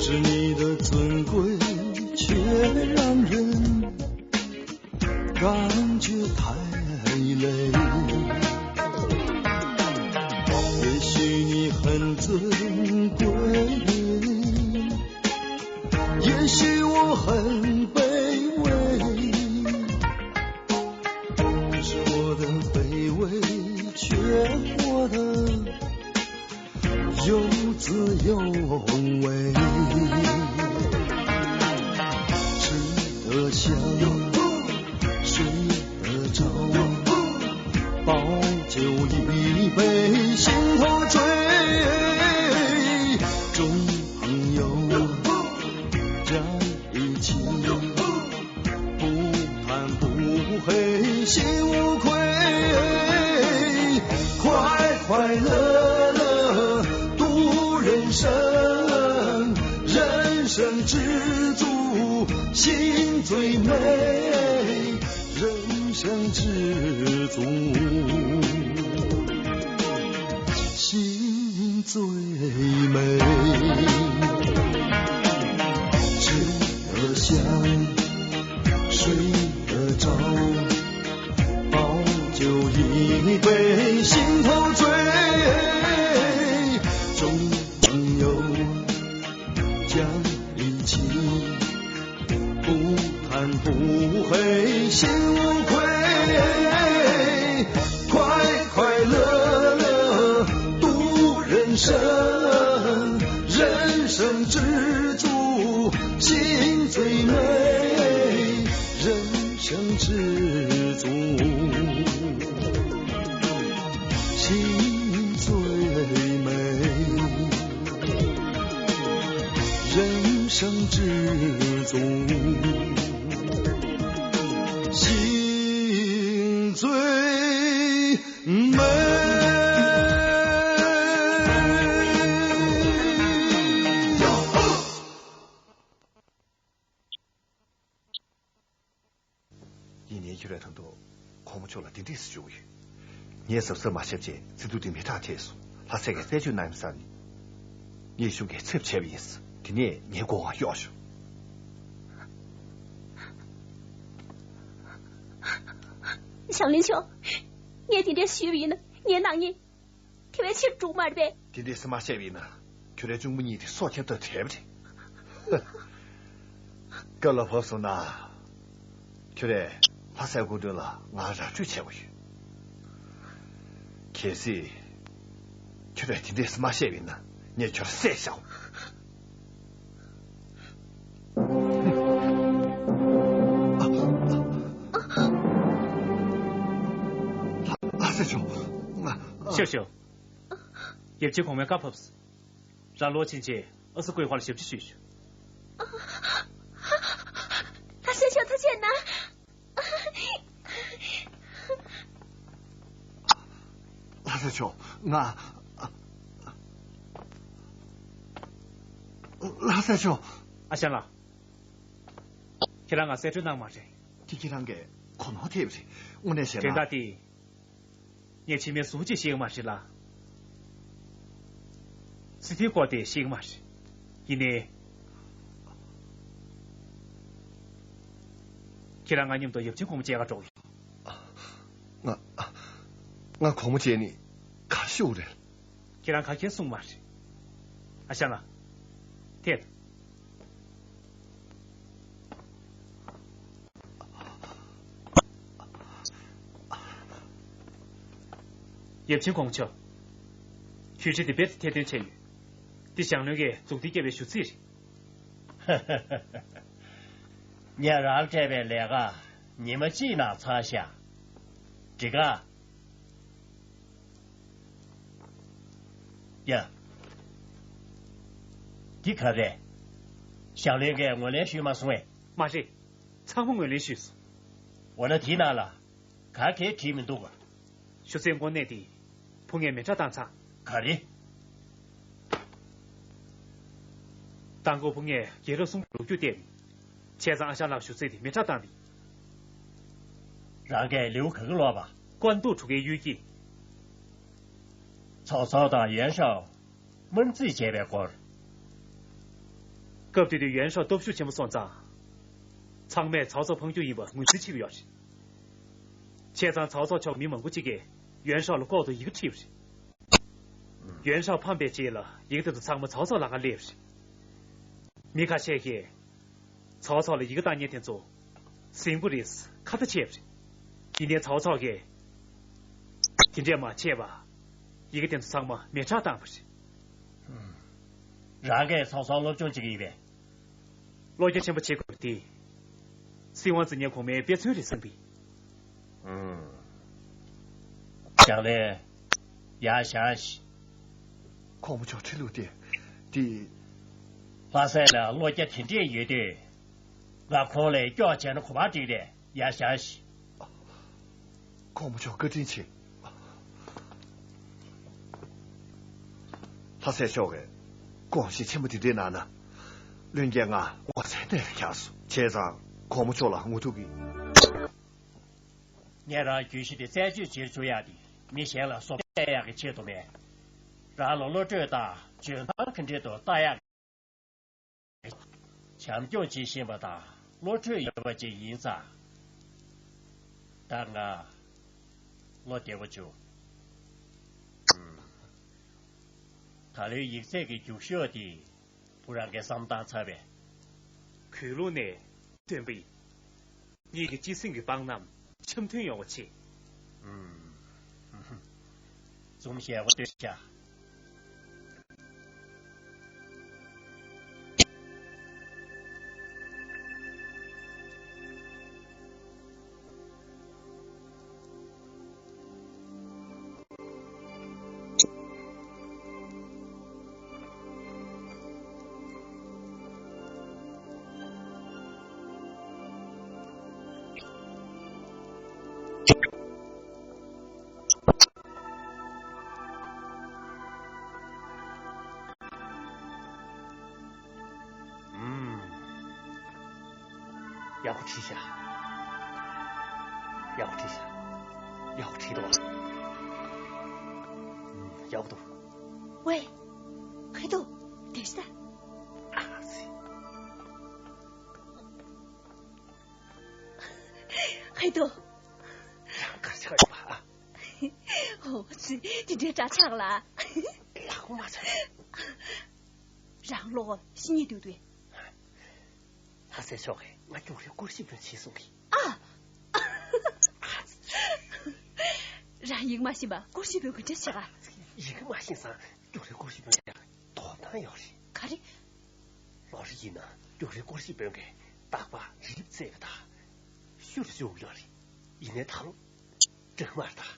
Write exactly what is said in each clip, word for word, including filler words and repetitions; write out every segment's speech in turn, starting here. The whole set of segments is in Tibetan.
是你的尊贵，却让人感觉太累。也许你很尊贵，也许我很卑微。可是我的卑微却活得 有滋有味。吃得香，睡得着，保酒一杯，心头醉。众朋友，这一起 不叹不悔心无愧，快快乐乐度人生，人生知足心最美，人生知足心最美。吃得香， 睡得着，保酒一杯心头醉。众朋友，讲义气，不叹不悔心无愧。快快乐乐度人生，人生知足心最美。 人生知足心最美，人生知足心最美。ཡིན་ནའི་ཁྱོད་རང་ད་དུང་གོང་མ་མཆོག་ལ་འདི་འདྲས་སེ་ཞུ་གི་ཡོད། ངས་གཟབ་གཟབ་མ་བྱས་བྱས་བརྩི་དུང་འདི་མི་དྲག་ཐལ་སོང་། ལྷ་སྲས་ཀྱིས་རྩད་གཅོད་གནང་ཡིན་ས་ནི། ངས་གཞུང་གི་ཚབ་བྱས་པ་ཡིན་ས། དེ་ནས་ངའི་མགོ་བ་གཡོགས་ཤོག་ཞང་བློན་མཆོག་ངས་དེ་འདྲས་ཞུས་པ་ཡིན་ན་ངའི་ནག་ཉེས། དེ་བས་ཆེར་འགྲོ་གི་མ་རེད་པས། དེ་འདྲས་སེ་མ་བཤད་པ་ཡིན་ན། ཁྱོད་རའི་གཅུང་མོ་གཉིས་དེ་སྲོག་སྐྱབས་ཐབས་བྲལ་བ་རེད། སྐབས་ལ་བབས་སོང་ན། ཁྱོད་རས་ལྷ་སའི་སྐུ་མདུན་ལ་ང་ར་སྤྲོད་བྱས་པ་ཡིན། གལ་སྲིད། ཁྱོད་རས་དེ་འདྲས་སེ་མ་བཤད་པ་ཡིན་ན་ངས་ཁྱོད་བསད་བཞག་ལྷ་སྲས་མཆོག་ང་། ཤོག་ཤོག་ཡབ་ཆེན་གོང་མའི་བཀའ་ཕབ་སོང་། རང་ལོག་ཕྱིན་རྗེས་ཨ་ས་ཀོའི་ཁ་ལ་ཞབས་ཕྱི་ཞུས་ཤོག་ལྷ་སྲས་མཆོག་ཐུགས་རྗེ་གནང་། ལྷ་སྲས་མཆོག་ང་། ལྷ་སྲས་མཆོག་ཨ་ཞང་ལགས། ཁྱེད་རང་ང་གསལ་སྤྲོད་གནང་མ་རེད། དེ་ཁྱེད་རང་གིས་གོ་ནོར་ཐེབས་རེད། དངོས་གནས་བཤད་ན། དོན་དག་དེ། ངས་ཕྱི་མའི་གཟུགས་ཅིག་ཤེས་ཀྱི་མ་རེད་ལ། སྲིད་དོན་སྐོར་དེ་ཤེས་ཀྱི་མ་རེད། ཡིན་ནའི། ཁྱེད་རང་ང་མཉམ་དུ་ཡབ་ཆེན་གོང་མ་མཇལ་ག་འགྲོ་གི་ཡོད། ང་། ང་གོང་མ་མཇལ་ནས་ག་རེ་ཞུ་དགོས་རེད། ཁྱེད་རང་ག་གེ་གསུངས་མ་རེད། ཨ་ཞང་ལགས། ཐད། ཡབ་ཆེན་གོང་མ་མཆོག་གྲོས་འདི་རྦད་དེ་ཐད་གཏོང་བྱས་ཡོད། འདི་ཞང་བློན་གྱིས་མཛུབ་ཐེལ་བརྒྱབ་པའི་ཞུ་ཚིག་རེད། ངས་རང་སྤྲད་པའི་ལས་ཀ་ཉི་མ་གཅིག་ནང་ཚར་ཤག་འགྲིག་ག་ཡ། འདི་ག་རེད། ཞང་བློན་གྱིས་ངོས་ལེན་ཞུས་མ་སོང་ངས། མ་རེད། ཚང་མ་ངོས་ལེན་ཞུས་སོང་། འོ་ན་དེའི་ནང་ལ་ག་གེ་བྲིས་མི་འདུག་ག་ཞུ་ཚིག་དངོས་གནས་དེ་ཕུ་ངས་མེ་སྲེག་བཏང་ཚར། ག་རེ། མདང་དགོང་ཕུ་ངས་རྒྱལ་རབས་གསུང་ལོ་རྒྱུས་བལྟས་ནས། བྱས་ཙང་ཨ་ཞང་ལགས་ཞུ་ཚིག་དེ་མེ་སྲེག་བཏང་དེ། རང་གིས་ལེའུ་ག་གི་ཀློག་པ། ཀོན་ཏུ་གྲུ་ཁའི་གཡུལ་འགྱེད། ཚོགས་གཙོ་དང་ཡོན་ཤའོ་དམར་འཛིང་བྱས་པའི་སྐོར། སྐབས་དེ་དུས་ཡོན་ཧྲའོ་སྟོབས་ཤུགས་ཆེན་པོ་སོང་ཙང་། ཚང་མས་ཚའོ་ཚའོ་ཕངས་རྒྱུ་ཡིན་པ་ངོས་འཛིན་བྱས་པ་ཡོད་རེད། བྱས་ཙང་ཚའོ་ཚའོ་ཕྱོགས་མི་མང་པོ་ཅིག་གིས་ཡོན་ཧྲའོ་ལ་ལྐོག་ཏུ་ཡི་གེ་བྲིས་པ་རེད། ཡོན་ཧྲའོ་ཕམ་པའི་རྗེས་ལ་ཡི་གེ་དེ་ཚོ་ཚང་མ་ཚའོ་ཚའོ་ལག་ཁར་སླེབས་པ་རེད། མི་ཁ་ཤས་ཀྱིས། ཚའོ་ཚའོ་ལ་ཡི་གེ་བཏང་མཁན་དེ་ཚོ། ཟིང་པོ་རེད། ཁ་ཏ་བྱས་པ་རེད། ཡིན་ནའི་ཚའོ་ཚའོ་གིས། དེ་འདྲས་མ་བྱས་པ། ཡི་གེ་དེ་ཚོ་ཚང་མ་མེ་སྲེག་བཏང་བ་རེད། རང་གིས་ཚའོ་ཚའོ་སློབ་སྦྱོང་བྱེད་ཀྱི་ཡིན་པས། བློ་རྒྱ་ཆེན་པོ་བྱེད་དགོས་པ་དེ། སྲིད་དབང་འཛིན་མཁན་གོང་མའི་དཔེ་མཚོན་རེད་བསམ་གི། ཀྱང་ལེ། ཡར་བཞེངས་ཤིག་གོང་མ་མཆོག་ཁྲི་ལུགས་དེ། དེ། ལྷ་སའི་ལ་བློ་རྒྱ་དེ་འདྲས་ཡོད་དུས། ང་ཁོང་ལ་སྐྱོག་བྱས་ན་གོ་བ་འགྲིག་རེད། ཡར་བཞེངས་ཤིག་གོང་མ་མཆོག་བཀའ་དྲིན་ཆེ། ལྷ་སའི་ཕྱོགས་ཀྱིས་དགོངས་བཞེས་ཆེན་པོ་དེ་འདྲའི་གནང་ན། བློན་རྒྱས་ང་ངོ་ཚའི་གནས་ལ་འཁྱགས་སོང་། བྱས་ཙང་གོང་མ་མཆོག་ལ་ངོ་ཐུག་གི། ངས་རང་བརྗོད་གཞི་དེ་རྩད་གཅོད་བྱེད་བཅུག་ཡག་དེ་མི་གཞན་ལ་བཟོ་བལྟ་ཡག་གི་ཆེད་དུ་མེད། རང་ལ་བློ་གྲོས་དང་འཇོན་ཐང་གི་འགྲན་དུ་བལྟ་ཡག་བྱམས་སྐྱོང་བྱེད་བཞིན་པ་དང་བློ་གྲོས་ཡོད་པ་ཅིག་ཡིན་ཙང་། ད་ང་བློ་བདེ་པོ་བྱུང་། ད་ལོའི་ཡིག་ཚད་ཀྱི་རྒྱུགས་ཤོག་དེ་བུ་རང་གིས་བསམ་བཏང་ཚར་བས། གུས་ལུགས་ནས་སྟོན་པ་ཡིན། ངེད་ཀྱི་སྤྱི་སེམས་ཀྱི་དཔང་རྣམས་འཆམ་མཐུན་ཡོང་བ་བྱེད། ཨུམ། འཛུམ་ཞལ་པོ་སྟོན་ཤག་ཨུམ། ཡག་པོ་བྲིས་ཤག་ཡག་པོ་བྲིས་ཤག་ཡག་པོ་བྲིས་འདུག་ཨུམ། ཡག་པོ་འདུག་ཝེ། ཧེ་ཏོ། བསྡད་ཤག་ཨ་ཙི། ཧེ་ཏོ། ཡང་གར་ཆགས་ཡོད་པ། ཨོ་ཙི། དེ་འདྲའི་འདྲ་ཆགས་ལ། ལག་པ་མ་ཆགས། རང་ལོག་ཤི་ཉེས་འདུག་དུས། ལྷ་སའི་ཕྱོགས་ཀྱིས་ང་རྒྱུགས་རའི་སྐོར་ཞིབ་དཔོན་བྱེད་གསུང་གི། ཨ། རང་ཡིག་མ་ཤེས་པ་སྐོར་ཞིབ་དཔོན་གྱི་འདྲ་བྱེད་ག་ཡིག་མ་ཤེས་ཙང་རྒྱུགས་རའི་སྐོར་ཞིབ་དཔོན་བྱེད་ཡག་དོ་སྣང་ཡོད་རེད། ག་རེ། ལོ་རེ་ཡིན་ན་རྒྱུགས་རའི་སྐོར་ཞིབ་དཔོན་གྱིས་རྟག་པར་རིག་རྩལ་བ་དང་། ཤུ་རུ་ཤུ་ཡོད་རེད། ཡིན་ནའི་ད་རུང་། སྦྲང་མར་དང་།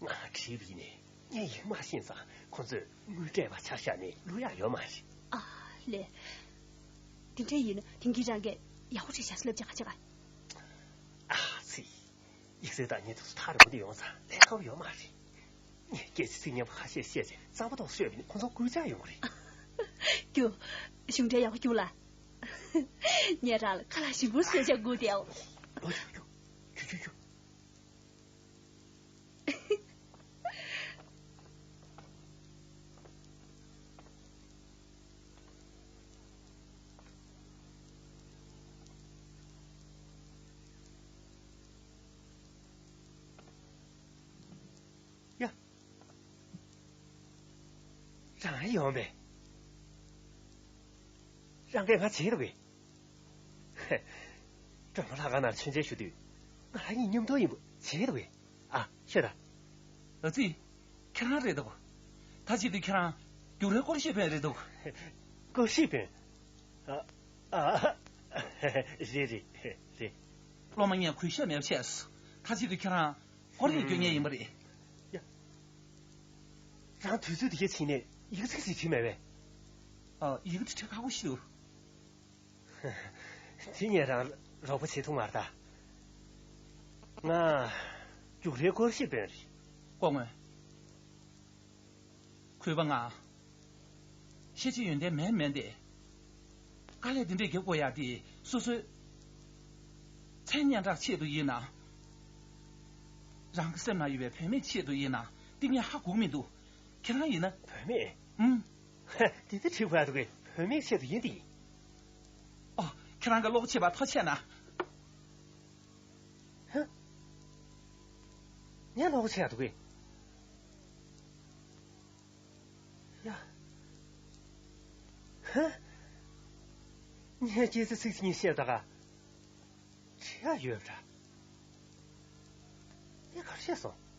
ང་བྲིས་པ་ཡིན་ནའི་ངས་ཡིག་མ་ཤེས་ཙང་ཁོ་ཚོས་དངུལ་སྤྲད་པ་ཆ་བཞག་ནས་བླུ་ཡག་ཡོད་མ་རེད། ཨ་ལས། དེ་འདྲ་ཡིན་ན་དེང་གི་རང་གིས་ཡག་པོ་ཞིག་བྱ་ས་ལབ་ཅིག་ག་ཅིག་ག་ཨ་ཙི། ཡིག་ཚད་བཏང་མཁན་དེ་ཚོ་ཐག་རིང་པོ་འདི་ཡོང་ཙང་ལས་ཁག་པོ་ཡོད་མ་རེད། ངས་སྐད་ཆ་ཚིག་སྙན་པོ་ཁ་ཤས་བཤད་རྗེས་རྩམ་པ་ཏོག་བཟོས་པ་ཡིན་ན་ཁོ་ཚོ་སྐུལ་ལྕག་ཡོང་གི་རེད། རྒྱུགས། གཞུང་འབྲེལ་ཡག་པོ་རྒྱུགས་ལ། ངས་རང་ལ་ཁ་ལག་ཞིམ་པོ་བཟོས་བྱས་སྒུག་བསྡད་ཡོད། ལོ་རྒྱུགས་རྒྱུགས་རྒྱུགས་རྒྱུགས། ཡ། རང་ཡོང་པས། རང་གིས་ང་བྱེད་དོ་གི། སྒྲོལ་མ་ལྷ་ཁང་ནང་མཆོད་མཇལ་ཞུ་དུས། ང་རང་གཉིས་མཉམ་དུ་ཡིན་པ་བྱེད་དོ་གི། ཨ། ཤོད་ད། ཨ་ཙི། ཁྱེད་རང་རེད་དོ། ད་བྱེད་དུས་ཁྱེད་རང་རྒྱུགས་རའི་སྐོར་ཞིབ་དཔོན་རེད་དོ། སྐོར་ཞིབ་དཔོན། ཨ། ཨ། རེད་རེད་རེད། སློབ་མ་ངས་གུས་ཞབས་མེད་པ་བྱས་སོང་། ད་བྱེད་དུས་ཁྱེད་རང་སྐོར་ར་སྐྱོད་མཁན་ཡིན་པ་རེད། ཡ། རང་དུས་ཚོད་དེ་གའི་ཕྱིན་ནས་ཡིག་ཚིག་ཅིག་བྲིས་མེད་པས། ཨ། ཡིག་དེ་འབྲི་ཁག་པོ་ཞིག་འདུག་དེ་ངས་རང་རོགས་པ་བྱེད་ཐུབ་མ་རེད་ད། ང་རྒྱུགས་རའི་སྐོར་ཞིབ་དཔོན་རེད། ལྐོག་དངོས། གུས་པ་ང་། ཤེས་བྱའི་ཡོན་ཏན་མེད་མེད་དེ། དཀའ་ལས་དེ་འདྲས་རྒྱབ་དགོས་ཡག་དེ་སོ་སོའི་མཚན་སྙན་གྲགས་ཆེད་དུ་ཡིན་ན། རང་གི་སེམས་ནང་ཡོད་པའི་བུད་མེད་ཆེད་དུ་ཡིན་ན་དེ་ངས་ཧ་གོ་མི་འདུག་ཁྱེད་རང་ཡིན་ན། བུད་མེད། ཨུམ། དེ་ལྟར་དྲི་དགོས་ཡག་འདུག་གས། བུད་མེད་ཆེད་དུ་ཡིན་དེ་ཡིན། ཁྱེད་རང་གི་གློག་ཆས་པ་ཐག་ཆད་ན། ཧ། ངས་གློག་ཆས་འདུག་གི། ཡ། ཧ། ངས་སྐྱེས་ཚེ་ཚིག་གཅིག་གཉིས་བཤད་ད་ག་ཁྲི་ཡ་ཡོད་པ་འདྲ། ངས་ག་རེ་བཤད་སོང་།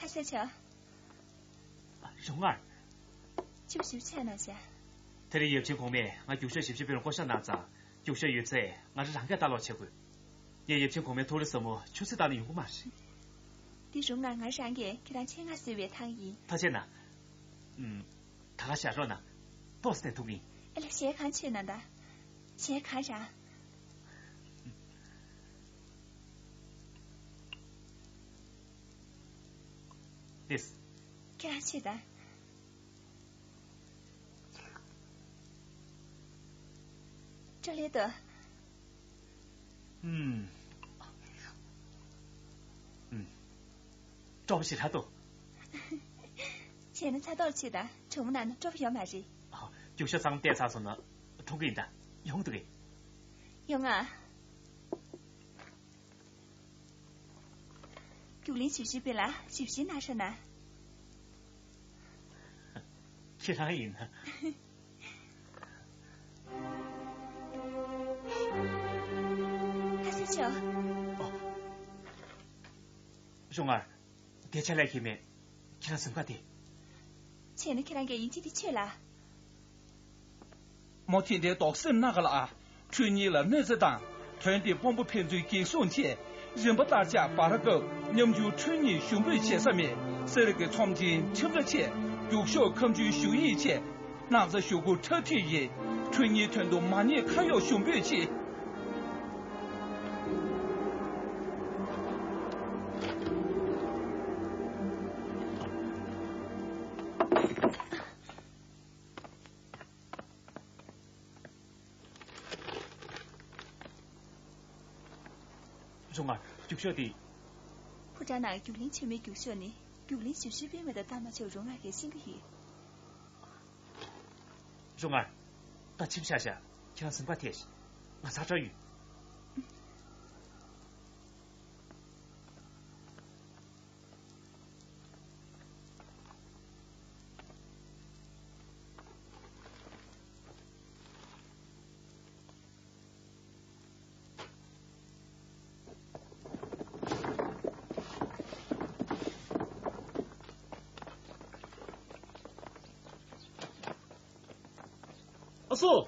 ལྷ་ས་ཆ། རོང་ངར། ཆུ་ཞིབ་ཆ་ན་ཤ། དེ་རིང་ཡབ་ཆེན་གོང་མས་ང་རྒྱུགས་ཤོག་ཞིབ་ཞིབ་དཔོན་བསྐོ་བཞག་གནང་ཙང་། རྒྱུགས་ཤོག་ཡོད་ཚད་ང་རང་རང་གིས་ལྟ་ཀློག་བྱེད་དགོས། ངས་ཡབ་ཆེན་གོང་མའི་ཐུགས་རེ་ཟབ་མོ་ཆུ་ཚོད་བཏང་ནས་ཡོང་གི་མ་རེད། འདི་རུང་ང་ང་རང་གིས་ཁྱེད་རང་ཆེད་མངགས་བཟོས་པའི་ཐང་ཡིན། ཐག་ཆད་ན། ཨུམ། ད་ག་བཞག་རོགས་གནང་། ཏོག་ཙམ་ཐུག་གིན། ཨེ་ལ་གཞས་གང་མཆོད་ན་ད། གཞས་གང་རང་། ལགས། ཁྱེད་རང་མཆོད་ད། ཅོ་ལེ་ཏོ། ཨུམ། ཨུམ། སྤྲོ་པོ་ཞེ་དྲག་འདུག་བྱས་ན་ཚ་ཏོག་ཅིག་དང་གྲང་མོ་ན་ན་སྤྲོ་པོ་ཡོད་མ་རེད། ཨ། རྒྱུགས་ཤོག་ཚང་མ་བལྟས་ཚར་སོང་ན་འཁྲུངས་ཀྱི་ཡིན་ད། ཡོང་འདུག་གས། ཡོང་ཨ། རྒྱུགས་ལེན་ཞིབ་ཞིབ་སྤེལ་ལ་ཞིབ་ཞིབ་གནང་ཤོག་ན། ཁྱེད་རང་ཡིན་ན། ལྷ་ས་ཆོ། ཨོ། རོང་ངར། དེ་ཆ་ལས་ཁྱེད་མེད། ཁྱེད་རང་གཟིམ་ཁ་དེ། བྱས་ན་ཁྱེད་རང་གིས་ཡིན་གཅིག་དེ་ཆོད་ལ། མོ་དེ་འདྲའི་དོགས་སེམས་གནག་ག་ལ་ཨ། ཁྲུས་གཉིས་ལ་གནོད་འཚེ་དང་། དོན་དེ་དཔོན་པོ་ཕན་ཚུན་འགན་སྲུང་ཆེད། རིམ་པ་ལྟར་ཆགས་བར་སྐབས་ཉམ་ཆུང་ཁྲུས་གཉིས་ཞུ་འབོད་བྱེད་ས་མེད། གསེར་གྱི་ཚོམས་ཆེན་ཁྲིམས་ར་ཆེ། རྒྱུགས་ཤོག་ཁ་མཆུའི་ཞུ་ཡིག་ཆེ། སྣག་ཚ་ཞུ་སྒོ་ཁྲ་ཁྲིག་ཡིན། ཁྲུས་གཉིས་དོན་དུ་མ་ཉེས་ཁ་གཡོག་ཞུ་འབོད་ཆེ། རོང་ངར། རྒྱུགས་ཤོག་འདི། ཕོ་བྲང་ནང་རྒྱུགས་ལེན་ཆེན་མོའི་རྒྱུགས་ཤོག་ནི་རྒྱུགས་ལེན་ཞིབ་ཞིབ་སྤེལ་མི་དང་ལྟ་མ་ཆོག་རོང་ངར་གྱིས་ཤེས་ཀྱི་ཡོད། རོང་ངར། ད་ཁྱིམ་ཤག་ཤག་ཁྱེད་རང་གཟིམ་ཁ་ཐེགས་ཤིག་ང་ཚར་དྲགས་ཡོད། ཨ་སོ།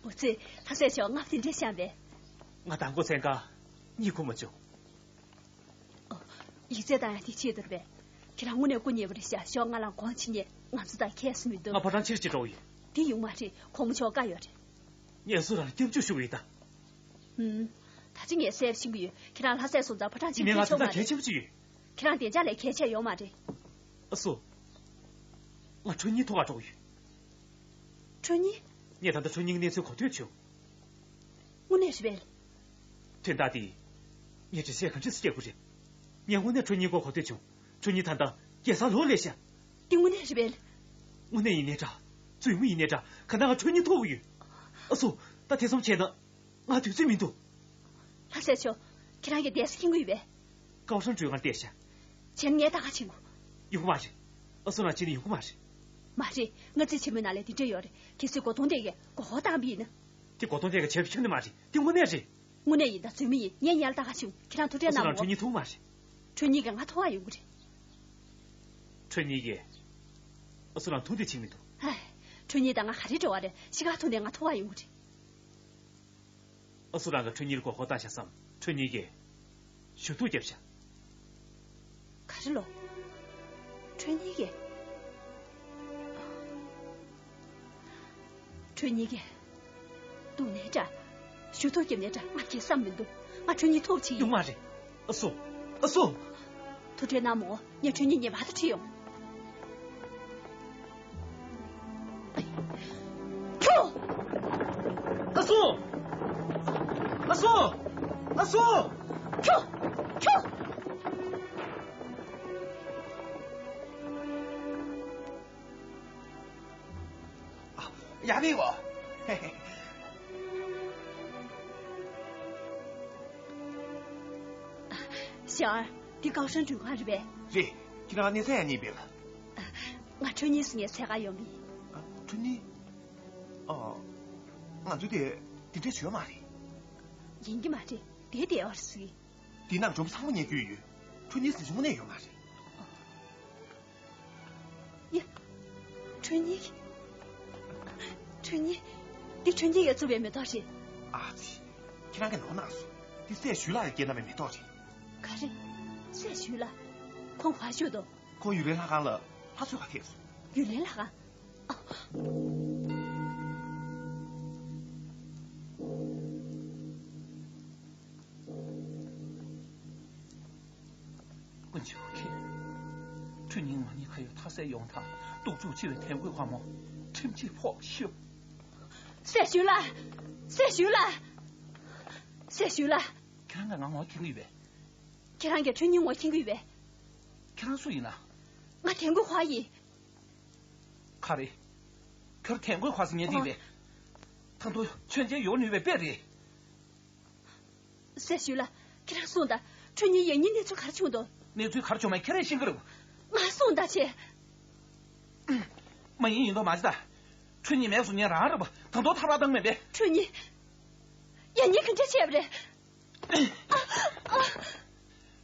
འོ་ཙི། ལྷ་སྲས་མཆོག་རྔམ་དེ་འདྲས་བཤམས་པས། ང་དང་པོ་མཚན་གང་གཉིད་ཁུག་མ་བྱུང་། ཨོ། ཡིག་ཚད་བཏང་ཡ་དེ་ཆེད་དུ་རེད་པས། ཁྱེད་རང་དངོས་གནས་སྐུ་ཉེ་པོ་རེད་ཤག་ཞོགས་སྔ་ལངས་གོང་ཕྱིན་ཉེ་ང་ཚོ་དང་ཁྱད་སུ་མི་འདུག་ང་ཕོ་བྲང་ཕྱིར་ཅིག་འགྲོ་གི་ཡོད། དེ་ཡོང་མ་རེད། དགོང་མོ་ཆོ་དཀའ་ཡོད་རེད། ངས་སུ་རང་སྐྱབས་འཇུག་ཞུ་གི་ཡིན་ད། ཧུམ། ད་ཅི་ངས་གསལ་པོ་ཤེས་ཀྱི་ཡོད། ཁྱེད་རང་ལྷ་སའི་སོང་ཙང་ཕོ་བྲང་ཕྱིན་ཡིན་ནའི་ང་ཚོ་དང་གལ་ཆེན་པོ་ཅིག་ཡོད། ཁྱེད་རང་བདེ་འཇགས་ལས་གལ་ཆེ་ཡོད་མ་རེད། ཨ་སོ། ང་ཁྲུས་གཉིས་ཐུག་ག་འགྲོ་གི་ཡོད། ཁྲུས་གཉིས། ངས་ད་ལྟ་ཁྲུས་གཉིས་གནས་ཚུལ་གོ་ཐོས་བྱུང་། དངོས་གནས་རེད་པས། དོན་དག་དེ། ངས་འགྲེལ་བཤད་ག་འདྲས་སེ་བྱེད་དགོས་རེད། ངས་དངོས་གནས་ཁྲུས་གཉིས་སྐོར་གོ་ཐོས་བྱུང་། ཁྲུས་གཉིས་ད་ལྟ་རྒྱལ་སར་ལོག་སླེབས་ཤག་དེ་དངོས་གནས་རེད་པས། དངོས་གནས་ཡིན་ནའི་འདྲ། རྩུབ་མོ་ཡིན་ནའི་འདྲ། གང་ལྟར་ང་ཁྲུས་གཉིས་ཐུག་གི་ཡོད། ཨ་སོ། ད་དེ་ཙམ་བྱས་ན། ང་དུས་ཚོད་མི་འདུག་ལྷ་སྲས་མཆོག་ཁྱེད་རང་གིས་བསྡད་ས་ཁྱིམ་གྱི་ཡོད་པས། ཀའོ་ཧྲན་ཀྲུའུ་ང་བསྡད་ཤག་བྱས་ན་ངས་ལྟ་ག་ཕྱིན་དགོས། ཡོང་གི་མ་རེད། ཨ་སོ་ནང་ཕྱིན་ན་ཡོང་གི་མ་རེད། མ་རེད། ང་ཚོའི་ཆེན་མོའི་ནང་ལ་དེ་འདྲ་ཡོད་རེད། གལ་སྲིད་གོ་དོང་དེ་གས་མགོ་སྐོར་བཏང་བ་ཡིན་ན། དེ་གོ་དོང་དེ་གས་བྱས་པ་ཁྱོན་ནས་མ་རེད། དེ་དངོས་གནས་རེད། དངོས་གནས་ཡིན་ད། རྩུབ་མོ་ཡིན། ངས་ངས་ལ་ལྟ་ག་ཕྱིན། ཁྱེད་རང་ཐུགས་ཁྲལ་གནང་མ་དགོས། ཁྲུས་གཉིས་ཐུག་མ་རེད། ཁྲུས་གཉིས་ཀྱིས་ང་ཐུག་ག་ཡོང་གི་རེད། ཁྲུས་གཉིས་ཀྱིས། ཨ་སོ་རང་ཐུག་འདོད་བྱེད་མི་འདུག་ཧེ། ཁྲུས་གཉིས་དང་ང་ག་རེ་འབྲེལ་བ་རེད། ཤི་ཁ་ཐུག་ནས་ང་ཐུག་ག་ཡོང་གི་རེད། ཨ་སོ་རང་གིས་ཁྲུས་གཉིས་ལ་མགོ་སྐོར་བཏང་བཞག་བསམ། ཁྲུས་གཉིས་ཀྱིས་ཞུ་གཏུག་བརྒྱབ་བཞག་ག་རེ་ལོ། ཁྲུས་གཉིས་ཀྱིས། ཁྲུས་གཉིས་ཀྱིས། བརྡུངས་ནའི་འདྲ། ཞུ་གཏུག་བརྒྱབ་ནའི་འདྲ། ང་གང་ཡང་བསམ་མི་འདུག་ང་ཁྲུས་གཉིས་ཐུག་བྱེད་ཀྱི་ཡོད། ཡོང་མ་རེད། ཨ་སོ། ཨ་སོ། ཐུགས་ཁྲལ་གནང་མོ། ངས་ཁྲུས་གཉིས་ངེས་པར་དུ་ཁྲིད་ཡོང་། ཨ་སོ། ཨ་སོ། ཨ་སོ། ཁྱོ། ཁྱོ། ཡ་བི་གོ། ཞའོ་ཨར། འདི་ཀའོ་ཧྲན་མགྲོན་ཁང་རེད་པས། རེད། ཁྱེད་རང་གནས་ཚུལ་ཡང་རྙེད་པས་ལ། ང་ཁྲུན་ཉི་སུ་ངའི་འཚོལ་ག་ཡོང་གི། ཨ། ཁྲུན་ཉི། ཨ། ང་ཚོ་དེ་དེ་འདྲ་བྱོས་མ་རེད། ཡིན་གྱི་མ་རེད། དེ་དེ་ཨོ་རེད་ཟེར་གི། དེ་ནང་འཇོན་པོ་ཚང་མ་ཉལ་གྱི་ཡོད། ཁྲུན་ཉི་ཟིན་བྱུང་གནས་ཡོད་མ་རེད། ཡ། ཁྲུན་ཉི། ཁྲུན་ཉི། འདི་ཁྲུན་ཉི་ཡ་བཙུགས་པའི་མེ་ཏོག་རེད། ཨ་ཙི། ཁྱེད་རང་གིས་ནོར་གནང་སོང་། འདི་སྲས་ཞུས་ལགས་ཀྱིས་སྐྱེལ་གནང་བའི་མེ་ཏོག་རེད། ག་རེ། སྲས་ཞུས་ལགས། ཁོང་ག་ཤོད་དོ། ཁོང་ཡུན་རིང་ལྷ་ཁང་ལ་ལྷ་གསོལ་ག་ཕེབས་སོང་། ཡུན་རིང་ལྷ་ཁང་། ཨ། དཀོན་མཆོག་མཁྱེན། ཁྲུན་ཉི་ང་གཉིས་ཁ་ཡོད་མཐའ་གསལ་ཡོང་ཐག་གཏུག་རྩུབ་ཆེ་བའི་དད་གུས་དགའ་མོ་ཁྲིམས་ཀྱིས་ཕོག་ཤོག། སྲས་ཞུས་ལགས། སྲས་ཞུས་ལགས། སྲས་ཞུས་ལགས། ཁྱེད་རང་གིས་ང་ངོ་མཁྱེན་གྱི་ཡོད་པས། ཁྱེད་རང་གིས་ཁྲུན་ཉི་ངོ་མཁྱེན་གྱི་ཡོད་པས། ཁྱེད་རང་སུ་ཡིན་ན། ང་དད་གུས་ཧྭ་ཡིན། ག་རེ། ཁྱོད་དད་གུས་ཧྭ་ཟེར་ཉན་གྱི་ཡོད་པས། ད་དུང་མཆོད་མཇལ་ཡོང་ནུས་པའི་དཔེ་རེད། སྲས་ཞུས་ལགས། ཁྱེད་རང་གསུངས་དང་། ཁྲུན་ཉི་ཡང་སྙིང་གནས་ཚུལ་ག་རེ་བྱུང་འདུག། གནས་ཚུལ་ག་རེ་བྱུང་མེད་ཁྱེད་རང་ཤེས་ཀྱི་རེད། ང་གསུངས་དང་བྱས། མ་ཡིན་ཡིན་མདོག་མ་བྱེད་དང་། ཁྲུན་ཉི་མེད་སོང་ཉན་རང་རེད་པ། ད་དུང་ཐར་བ་བཏང་མེད་པས། ཁྲུན་ཉི། ཡང་སྙིང་ག་འདྲ་བྱས་པ་རེད།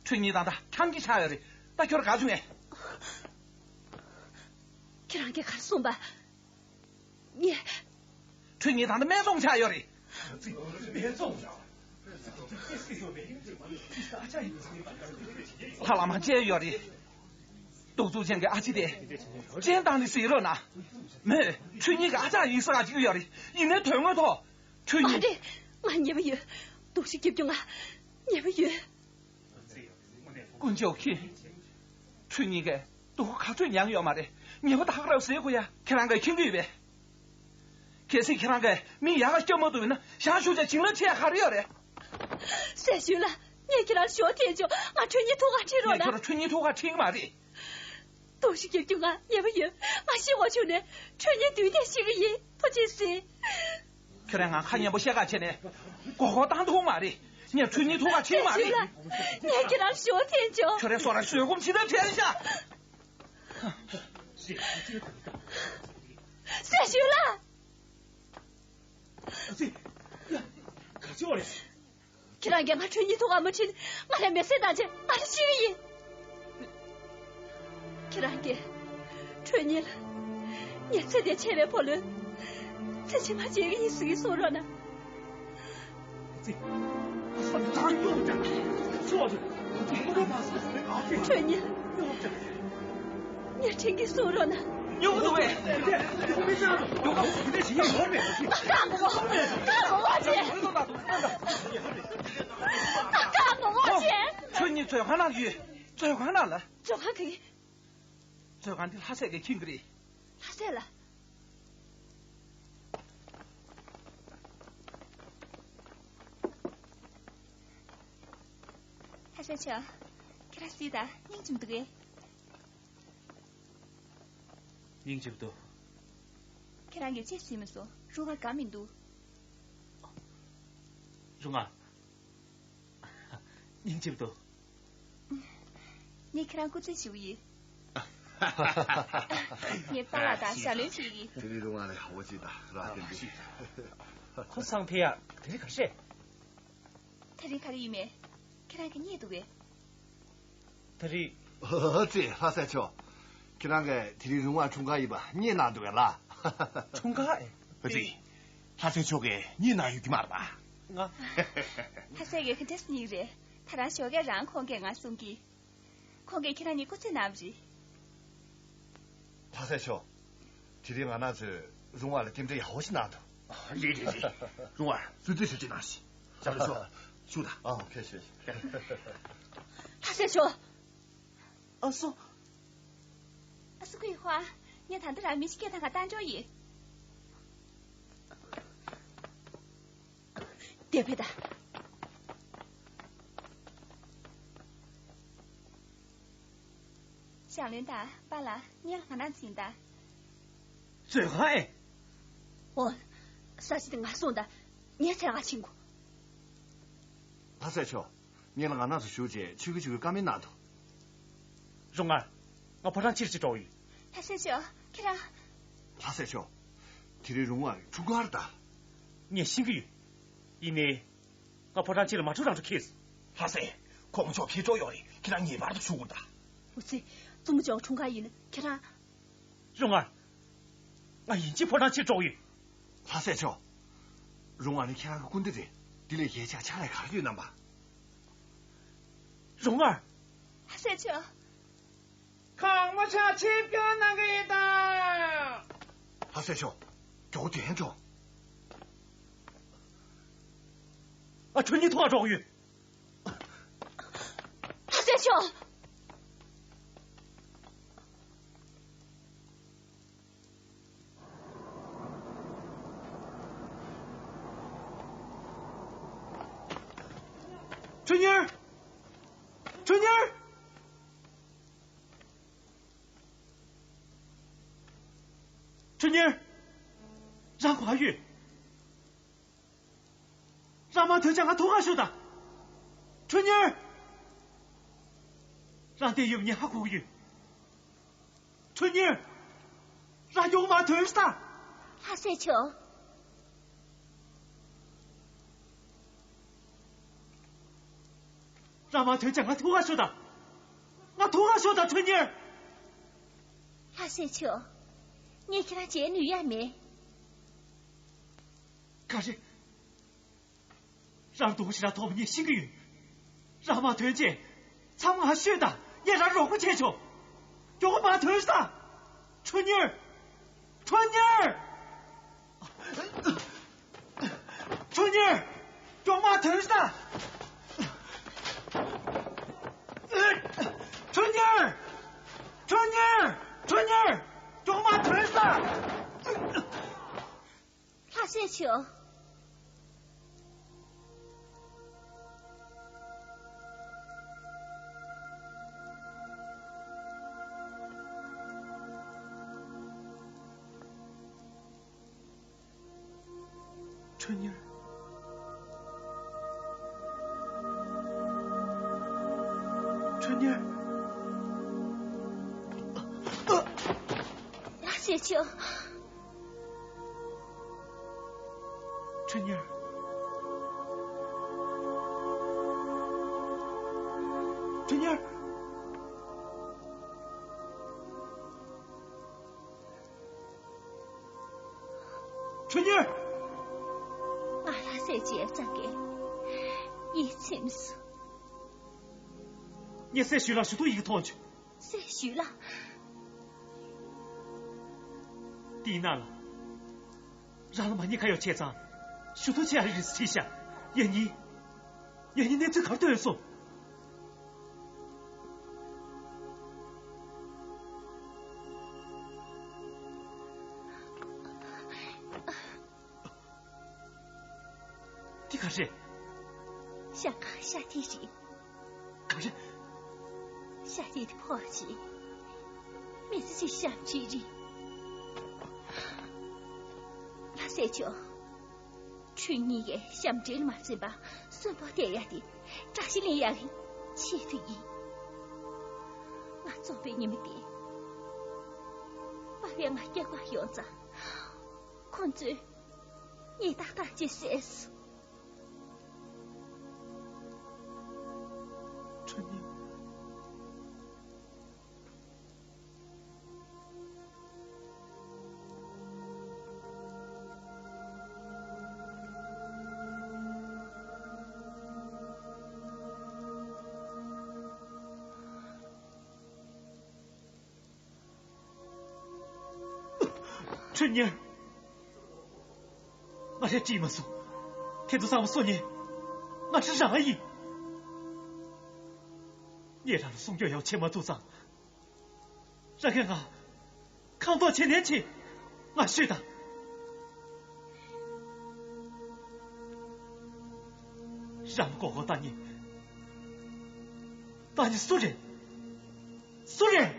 ཁྲུན་ཉི་དང་ད་ཐང་གི་ཆགས་ཡོད་རེད། ད་ཁྱོད་ག་བྱུང་ངས། ཁྱེད་རང་གིས་ག་རེ་གསུངས་པ། ངས། ཁྲུན་ཉི་དང་ད་སྨད་འཚོང་ཆགས་ཡོད་རེད། ལྷ་བླ་མ་བཅས་ཡོད་རེད། གཏུག་རྩུབ་ཅན་གྱི་ཨ་ཅེ་དེ། སྤྱན་བཏང་ནས་གཟིགས་རོགས་གནང་། མོས་ཁྲུན་ཉི་གི་ཨ་ཅག་ཡིན་ཟེར་ག་ཅིག་ཡོད་རེད། ཡིན་ནའི་དོན་དངོས་ཐོག་ཁྲུན་ཉི། མ་རེད། ང་ཉེས་པ་ཡོད། སྡུག་ཤི་སྐྱིད་རྒྱུ་ང་ཉེས་པ་ཡོད། དཀོན་མཆོག་མཁྱེན། ཁྲུན་ཉི་གིས་སྡུག་ག་ཚོད་མྱངས་ཡོད་མ་རེད། ཉེས་པ་ད་ག་རང་ཟེར་དགོས་ཡ། ཁྱེད་རང་གིས་མཁྱེན་གྱི་ཡོད་པས། གལ་སྲིད་ཁྱེད་རང་གིས་མི་ཡག་ག་སྐྱོབ་མ་ཐུབ་ཡིན་ན་ཞང་ཞུ་བྱ་བྱིན་རླབས་ཆེ་ག་རེ་ཡོད་རེད། སྲས་ཞུས་ལགས། ངས་ཁྱེད་རང་ཞོ་འཐེན་ཆོག། ང་ཁྲུན་ཉི་ཐུགས་ཁ་ཁྲིད་རོགས་གནང་། ངས་ཁྱོད་ཁྲུན་ཉི་ཐུགས་ཁ་ཁྲིད་ཀྱི་མ་རེད། སྡུག་ཤི་སྐྱིད་རྒྱུ་ང་ཉེས་པ་ཡོད། ང་ཤི་དགོས་བྱུང་ནས་ཁྲུན་ཉི་མདུན་བསྐྱེད་ཤི་གི་ཡིན། ཐུགས་རྗེ་གཟིགས། ཁྱོད་རང་ང་ཁ་སྙན་པོ་བཤད་ག་བྱས་ནས་མགོ་སྐོར་བཏང་ཐུབ་མ་རེད། ངས་ཁྲུན་ཉི་ཐུགས་ཁ་ཁྲིད་མ་རེད། ངས་ཁྱེད་རང་ཞོ་འཐེན་ཆོག། ཁྱོད་རང་སོ་ར་བཟོད་སྒོམ་ཇི་ལྟར་བྲལ་ཤག། སྲས་ཞུས་ལགས། ཨ་ཙི། ཡ། ག་ཅི་བ་རེད། ཁྱེད་རང་གིས་ང་ཁྲུན་ཉི་ཐུགས་ཁ་མ་ཁྲིད་ན་ང་རང་མེ་བསྲེགས་བཏང་བྱས་ང་རང་ཤི་གི་ཡིན། ཁྱེད་རང་གིས་ཁྲུན་ཉི་ལ་ངའི་ཚེ་འདིའི་ཆེ་བའི་བུ་ལོན་ཚེ་ཕྱི་མ་འཇལ་གི་ཡིན་ཟེར་གསུང་རོགས་གནང་། ཁྲུན་ཉི། ངས་དྲིན་གྱིས་གསུང་རོགས་གནང་། ཉོབ་འདུག་པས། ང་བཀག་མི་དགོས། བཀག་མི་དགོས་ཅེས། ང་བཀག་མི་དགོས་ཅེས། ཁྲུན་ཉི་མཛོད་ཁང་ནང་ཡོད། མཛོད་ཁང་ནང་ལ། མཛོད་ཁང་གི། མཛོད་ཁང་འདི་ལྷ་སྲས་ཀྱིས་ཁྱེར་གྱི་རེད། ལྷ་སྲས་ལ། ལྷ་སྲས་མཆོག། ཁྱེད་རང་གཟིགས་དང་། སྙིང་རྗེ་མི་འདུག་གས། སྙིང་རྗེ་མི་འདུག། ཁྱེད་རང་གིས་ཅི་ཞུས་མི་སོང་། རུང་བར་དགའ་མི་འདུག། རུང་བ། སྙིང་རྗེ་མི་འདུག། ངས་ཁྱེད་རང་སྐུ་རྩེད་ཞུ་གི་ཡིན། ངས་པཱ་ལགས་དང་ཞྭ་ལོན་བྱེད་ཀྱི་ཡིན། དེ་རིང་རུང་བ་ལ་ཧ་བོ་ཅིག་དང་ར་དེ་འདི། ཁོ་སང་ཕེ་ཡ་དེ་རིང་ག་རེ་རེད། དེ་རིང་ག་རེ་ཡིན་མེད། ཁྱེད་རང་གིས་རྙེད་འདུག་གས། དེ་རིང་། ཨ་ཙི། ལྷ་སྲས་མཆོག། ཁྱེད་རང་གིས་དེ་རིང་རུང་བ་འཁྲུངས་སྐར་ཡིན་པ་རྙེད་གནང་འདུག་གས་ལགས། འཁྲུངས་སྐར་ཨེ། ཨ་ཙི། ལྷ་སྲས་མཆོག་གིས་རྙེད་གནང་ཡོད་ཀྱི་མ་རེད་པ། ང་། ལྷ་སྲས་ཀྱིས་ག་འདྲས་སེ་རྙེད་ཀྱི་རེད། ད་རང་ཞོགས་ཀས་རང་ཁོང་གིས་ང་གསུང་གི། ཁོང་གིས་ཁྱེད་རང་གཉིས་སྐུ་རྩེད་གནང་བ་རེད། ལྷ་སྲས་མཆོག། དེ་རིང་ང་རང་ཚོས་རུང་བ་ལ་རྟེན་འབྲེལ་ཡག་པོ་ཞིག་གནང་འདུག། རེད་རེད་རེད། རུང་བ་གསོལ་ཚིགས་ཞུ་ཅིག་གནང་ཞིག། ཞྭ་ལོ་མཆོག། བཞུགས་དང་། ཨ། ཕེབས་ཤོག། ཕེབས་ཤོག། ལྷ་སྲས་མཆོག། ཨ་སོ། ཨ་སོ། ཁོའི་ཧོ། ངས་ད་ལྟ་རང་མི་ཞིག་སྐད་བཏང་ག་བཏང་འཇོག་ཡིན། དེ་བས་ད། ཞང་བློན་དང་པཱ་ལགས། ངས་ང་ནང་འཛིན་དང་། བཙོན་ཁང་ཨེ། འོ། ས་ཆ་དེ་ང་སྲུང་དང་། ངས་ཚེ་རང་ཕྱིན་གོ། ལྷ་སྲས་མཆོག་ངེད་ལ་ང་ནང་དུ་བཞུགས་རྗེས་ཆོས་གི་ཆོས་གི་བཀའ་མོལ་གནང་དང་། རོང་ང་། ང་ཕོ་བྲང་ཕྱིར་ཅིག་འགྲོ་ཡོད། ལྷ་སྲས་མཆོག་ཁྱེད་རང་། ལྷ་སྲས་མཆོག་དེ་རིང་རོང་ང་འཁྲུངས་སྐར་ད། ངས་ཤེས་ཀྱི་ཡོད། ཡིན་ནའི། ང་ཕོ་བྲང་ཕྱི་ལ་མ་འགྲོ་རང་འགྲོ་ཁེལ། ལྷ་སྲས། གོང་མ་མཆོག་ཕེབས་འགྲོ་ཡོད་རེད། ཁྱེད་རང་ངེས་པར་དུ་བཞུགས་དགོས་ད། འུ་ཚེ། བཙུན་མོ་མཆོག་འཁྲུངས་སྐར་ཡིན། ཁྱེད་རང་། རོང་ང་། ང་ཡིན་གཅིག་ཕོ་བྲང་ཕྱིར་འགྲོ་ཡོད། ལྷ་སྲས་མཆོག་རོང་ང་ནི་ཁྱེད་རང་གི་སྐུ་ཟླ་རེད། འདི་ལས་གལ་ཆེ་བ་ཆ་ལས་ག་རེ་ཡོད་རྣམ་པ། རོང་ང་། ལྷ་སྲས་མཆོག་གོང་མ་མཆོག་ཆིབས་བསྒྱུར་གནང་གི་ཡིན་ད། ལྷ་སྲས་མཆོག་མགྱོགས་དྲན་ཆོག་ཨ། ཁྱོད་གཉིས་ཐོག་འགྲོ་གི་ཡོད། ལྷ་སྲས་མཆོག་ཁྲུང་ཉེར། ཁྲུང་ཉེར། ཁྲུང་ཉེར། རང་ག་པར་ཡོད། རང་མ་ཐོན་ཙང་ང་ཐུག་ག་ཤོག་དང་། ཁྲུང་ཉེར། རང་བསྡད་ཡོད་པ་ངས་ཧ་གོ་གི་ཡོད། ཁྲུང་ཉེར། རང་མགྱོགས་མ་ཐོན་ཤོག་དང་། ལྷ་སྲས་མཆོག་རང་མ་ཐོན་ཙང་ང་ཐུག་ག་ཤོག་དང་། ང་ཐུག་ག་ཤོག་དང་། ཁྲུང་ཉེར། ལྷ་སྲས་མཆོག་ངས་ཁྱེད་རང་བརྗེད་ནུས་ཡ་མེད། ག་རེ། རང་སྡུག་ཞེ་དྲག་ཐོག་མ་ངས་ཤེས་ཀྱི་ཡོད། རང་མ་ཐོན་རྗེས། ཚང་མ་ཤོད་དང་། ངས་རང་རོགས་པ་བྱས་ཆོག་མགྱོགས་མ་ཐོན་ཤོག་དང་། ཁྲུང་ཉེར། ཁྲུང་ཉེར། ཁྲུང་ཉེར། མགྱོགས་མ་ཐོན་ཤོག་དང་། ཁྲུང་ཉེར། ཁྲུང་ཉེར། ཁྲུང་ཉེར། མགྱོགས་མ་ཐོན་ཤོག་དང་། ལྷ་སྲས་མཆོག་ཁྲུང་ཉེར། ཁྲུང་ཉེར། ལྷ་སྲས་མཆོག་ཁྲུང་ཉེར། ཁྲུང་ཉེར། ཁྲུང་ཉེར། ང་ལྷ་སྲས་མཇལ་ཙང་གི་ཡིད་ཚིམ་སོང་། ངས་སྲས་ཞུས་ལགས་ཞུ་གཏུག་ཡི་གེ་ཐོངས་བྱུང་། སྲས་ཞུས་ལགས། དེའི་ནང་ལ། རང་ལ་མ་ཉེས་ཁ་གཡོགས་བྱས་ཙང་། ཞུ་གཏུག་བྱེད་ཡག་རིགས་བྲིས་ཤག་ཡང་སྙིང་། ཡང་སྙིང་གནས་ཚུལ་ག་རེ་ཐོན་སོང་། འདི་ག་རེད། ཤ་ཁང་ཤ་ཐིག་རེད། ག་རེ། ཤ་ཐིག་དེ་ཕོག་རྗེས། མི་ཚེ་གཅིག་ཞབས་འདྲེན་རེད། ལྷ་སྲས་མཆོག་ཁྱོད་གཉིས་ཀས་ཞབས་འདྲེན་མ་འཛེམས་པར་གསོན་པོ་བསྡད་ཡག་དེ་བཀྲ་ཤིས་ལེན་ཡག་གི་ཆེད་དུ་ཡིན། ང་རྫོགས་པའི་ཉི་མ་དེ། པ་ཕས་ང་སྐྱེལ་བར་ཡོང་ཙང་། ཁོང་ཚོས་ངའི་རྟགས་ཐམས་ཅད་བསལ་སོང་། ཁྲུང་ཉེར། ཁྲུང་ཉེར། ང་རས་བྲིས་མ་སོང་། དེ་ཚོ་ཚང་མ་སོ་ཉེ། ང་ཁྲི་རང་ཡིན། ངས་རང་ལ་སྲུང་སྐྱོབ་ཡག་བྱེད་མ་ཐུབ་ཙང་། རང་གིས་ང་ཁང་ཐོག་བྱེད་ལེན་ཆེད་ང་ཤོད་དང་། རང་མགོ་སྐོར་བཏང་མཁན། བཏང་མཁན་སུ་རེད། སུ་རེད།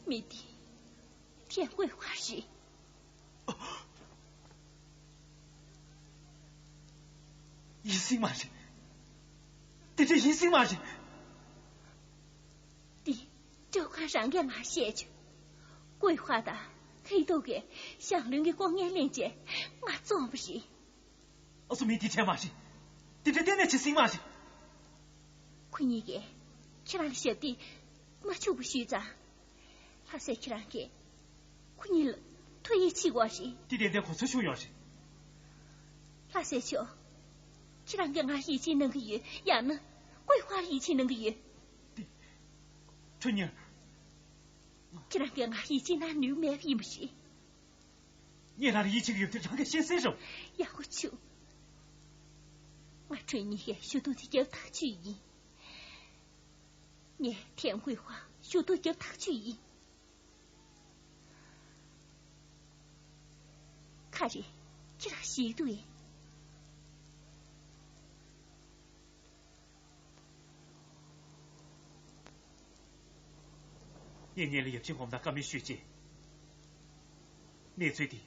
མི་དེ་ཐན་ཀོས་ཧྭ་རེད། ཡིན་སྲིད་མ་རེད། དེ་འདྲ་ཡིན་སྲིད་མ་རེད། དེ་སྤྲོ་ཁང་རང་གིས་ང་བཤད་བྱུང་། ཀོས་ཧྭ་དང་ཧེ་ཏོ་གིས་ཞང་བློན་གྱི་ལྐོག་རྔན་ལེན་བྱས་ང་བཙོངས་པ་རེད། ཨ་སུ། མི་དེ་བྲལ་མ་རེད། དེ་འདྲ་གཏན་ནས་བྱེད་སྲིད་མ་རེད། ཁོ་གཉིས་ཀས་ཁྱེད་རང་ལ་ཞབས་འདེགས་མ་འཇུག་པ་ཞུས་ཙང་། ལྷ་སྲས་ཁྱེད་རང་གིས་ཁོ་གཉིས་ལ་ཐུགས་ཡིད་ཆེས་དགོས་རེད། དེ་ཏན་ཏན་གོ་ཚོད་ཤོར་ཡོད་རེད། ལྷ་སྲས་མཆོག་ཁྱེད་རང་གིས་ང་ཡིད་ཆེས་གནང་གི་ཡོད། ཡང་ན་ཀོས་ཧྭ་ལ་ཡིད་ཆེས་གནང་གི་ཡོད། དེ། ཁྲོ་གཉེར། ཁྱེད་རང་གིས་ང་ཡིད་ཆེས་གནང་ནུས་མེད་པ་ཡིན་པ་རེད། ངས་རང་ལ་ཡིད་ཆེས་ཀྱི་ཡོད་དེ་རང་གིས་ཤེས་གསལ་རེད། ཡག་པོ་བྱུང་། ང་ཁྲོ་གཉེར་གྱི་ཞུ་གཏུག་དེ་རྒྱབ་ཐག་ཆོད་ཡིན། ངས་ཐན་ཀོས་ཧྭ་ཞུ་གཏུག་རྒྱབ་ཐག་ཆོད་ཡིན། ག་རེ། ཁྱེད་རང་ཞིག་འདུག་ཨེ། ངས་ངེད་ལ་ཡབ་ཆེན་གོང་མ་དང་བཀའ་མོལ་ཞུས་རྗེས། གནས་ཚུལ་འདི་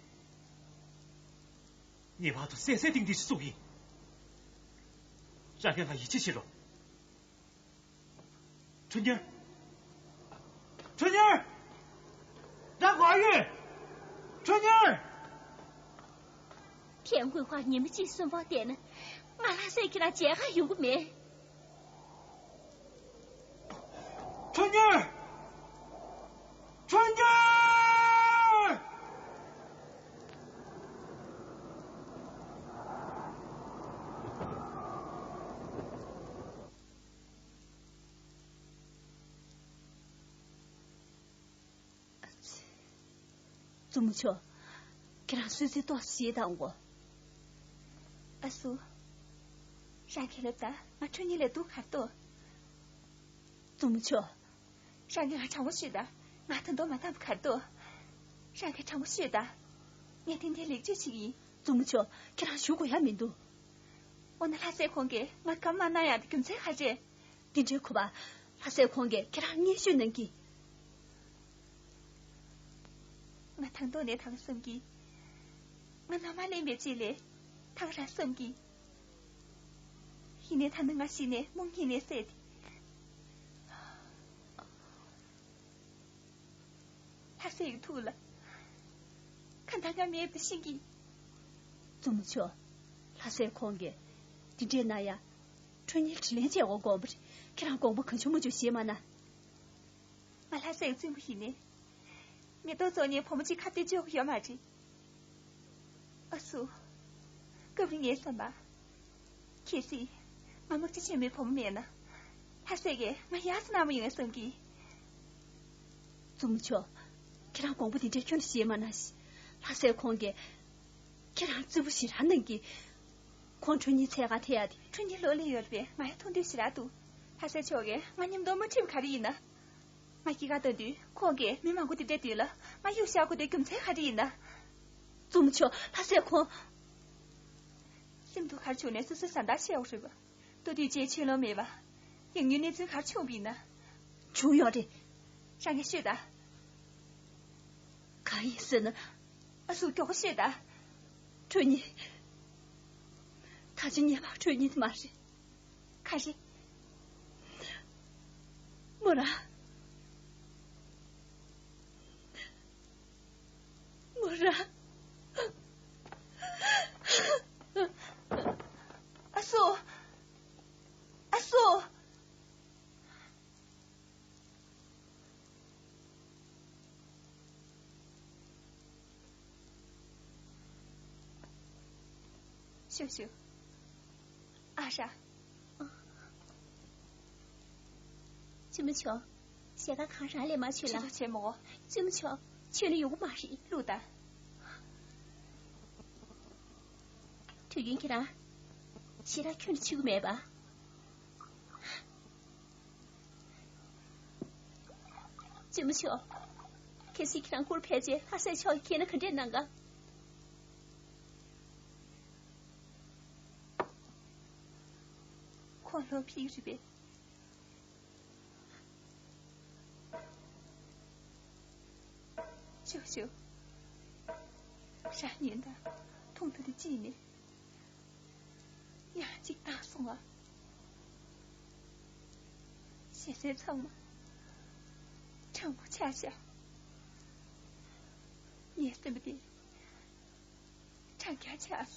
ངེས་པར་དུ་གསལ་གསལ་ཏིག་ཏིག་ཞིག་བཙུགས་ཡིན། རང་གིས་ང་ཡིད་ཆེས་བྱེད་རོགས། ཁྲོ་གཉེར། ཁྲོ་གཉེར། རང་ག་པར་ཡོད། ཁྲོ་གཉེར། ཐན་ཀོས་ཧྭ་ཉི་མ་གཅིག་གསོན་པོ་བསྡད་ན། ང་ལྷ་སྲས་ཁྱེད་རང་མཇལ་ཁ་ཡོང་གི་མེད། ཁྲོ་གཉེར། ཁྲོ་གཉེར། བཙུན་མོ་མཆོག་ཁྱེད་རང་གསོལ་ཚིགས་ཏོག་ཙམ་བཞེས་དང་གོ། ཨ་སུ། རང་གིས་ལབ་དང་། ང་ཁྲོ་གཉེར་ལས་སྡུག་ག་རེ་འདུག་བཙུན་མོ་མཆོག་རང་གིས་ང་དྲང་པོ་ཤོད་དང་། ང་ད་དུང་མ་འདང་པ་ག་རེ་འདུག་རང་གིས་དྲང་པོ་ཤོད་དང་། ངས་ཏན་ཏན་ལེགས་བཅོས་བྱེད་ཀྱི་ཡིན། བཙུན་མོ་མཆོག་ཁྱེད་རང་ཞུ་དགོས་ཡ་མི་འདུག་འོ་ན་ལྷ་སྲས་ཁོང་གིས་ང་བཀའ་མ་གནང་ཡག་དེ་རྒྱུ་མཚན་ག་རེ་རེད། འདི་འདྲའི་ཁུ་བ། ལྷ་སྲས་ཁོང་གིས་ཁྱེད་རང་སྙན་ཞུ་གནང་གི། ང་དང་ཐོག་ནས་ཐང་བསམ་གི། ང་ན་མ་ལེན་པའི་རྗེས་ལས་ཐང་རང་བསམ་གི། ཡིན་ནའི་ད་ནི་ང་ཤི་ནས་རྨོངས་གཉིད་ནས་སད་དེ། ལྷ་སའི་ཐུགས་ལ་གང་ལྟར་ང་མེད་པ་ཤེས་ཀྱི། བཙུན་མོ་མཆོག་ལྷ་སའི་ཁོང་གིས་འདི་འདྲའི་ན་ཡ། ཁྲོ་གཉེར་དྲིན་ལན་འཇལ་དགོས་དགོངས་པ་རེད། ཁྱེད་རང་དགོངས་པ་གང་བྱུང་མང་བྱུང་བཞེས་མ་གནང་། ང་ལྷ་སའི་བཙུན་པོ་ཡིན་ནའི། མེ་ཏོག་བཙོང་མཁན་བུ་མོ་གཅིག་ཁ་གཏད་གཅོག་གི་ཡོད་མ་རེད། ཨ་སུ། སྐབས་རེ་ངས་བསམ་པ། གལ་སྲིད་ང་དམག་སྤྱི་ཆེན་མོའི་བུ་མོ་མེད་ན། ལྷ་སྲས་ཀྱིས་ང་ཡག་ཙམ་གནང་བ་ཡིན་ངས་བསམ་གི། བཙུན་མོ་མཆོག་ཁྱེད་རང་དགོངས་པ་འདི་འདྲའི་ཁྱོན་ནས་བཞེས་མ་གནང་ཞིག་ལྷ་སའི་ཁོང་གིས་ཁྱེད་རང་བརྩི་བོ་ཞེ་དྲག་གནང་གི། ཁོང་ཁྲོ་གཉེར་འཚོལ་ག་ཐད་ཡ་དེ། ཁྲོ་གཉེར་ལོ་ལེགས་ཡོད་པས་ང་ཡང་མཐོང་འདོད་ཞེ་དྲག་འདུག་ལྷ་སའི་ཕྱོགས་ཀྱིས་ང་མཉམ་དུ་མ་ཁྲིད་པ་ག་རེ་ཡིན་ན། ང་སྐྱེས་སྐར་བཏང་དུས་ཁོང་གིས་མི་མང་པོ་དེ་འདྲ་དུས་ལ་ང་གཡུག་བཞག་དགོས་དོན་རྒྱུ་མཚན་ག་རེ་ཡིན་ན། བཙུན་མོ་མཆོག་ལྷ་སའི་ཁོང་། སེམས་སྡུག་ག་རེ་བྱུང་ནའི་སོ་སོའི་བཟའ་ཟླ་ཆེ་བ་རེད་པ། ལྟོ་དུས་བཅད་ཆོས་ལོང་མེད་པ། ཡང་སྙིང་གནས་ཚུལ་ག་རེ་བྱུང་བ་ཡིན་ན། བྱུང་ཡོད་རེད། རང་གིས་ཤོད་ད། གང་ཡིན་ཟེར་ན། ཨ་སུ། མགྱོགས་པོ་ཤོད་ད། ཁྲོ་གཉེར། ད་ཅི་སྔོན་མ་ཁྲོ་གཉེར་དེ་མ་རེད། ག་རེ། མོ་རང་། མོ་རང་། ཨ་སུ། ཨ་སུ། ཤོག་ཤོག་ཨ་ཧྲ། བཙུན་མོ་མཆོག་ཞལ་ཁ་གང་རང་ལས་མ་ཆོད་ལ། ཆུ་ཚོད་ཆེན་མོ། བཙུན་མོ་མཆོག་ཆོད་ན་ཡོང་གི་མ་རེད། བླུགས་དང་། དུས་རྒྱུན་ཁྱེད་རང་ཞེ་དྲག་ཁྱོན་ནས་འཆི་གི་མེད་པ། བཙུན་མོ་མཆོག་གལ་སྲིད་ཁྱེད་རང་སྐུར་ཕེབས་རྗེས་ལྷ་སའི་ཕྱོགས་ཀྱིས་མཁྱེན་ན་ག་འདྲས་གནང་ག། ཁོང་ལོག་ཕེབས་ཀྱི་རེད་པས། ཤོག་ཤོག་རང་ཉིད་དང་མཐོང་ཐུབ་དེ་ཅི་ནས་ཡང་གཅིག་བཏང་སོང་ང་། ཞེ་སའི་ཚང་མ་དྲང་པོ་ཆགས་ཤག་ངའི་སེམས་པ་དེ་དྲང་རྐྱང་ཆགས་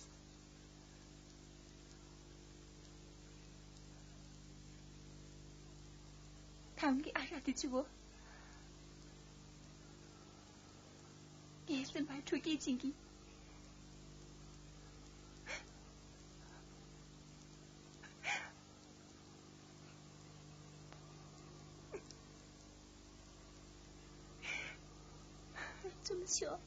སོང་། དམ་གྱི་ཨ་རག་དེ་བཅུ་བོ། ངའི་སེམས་པར་འཁྲུག་སྐྱེད་ཅན་གྱི། བཙུན་མ་ཤོག་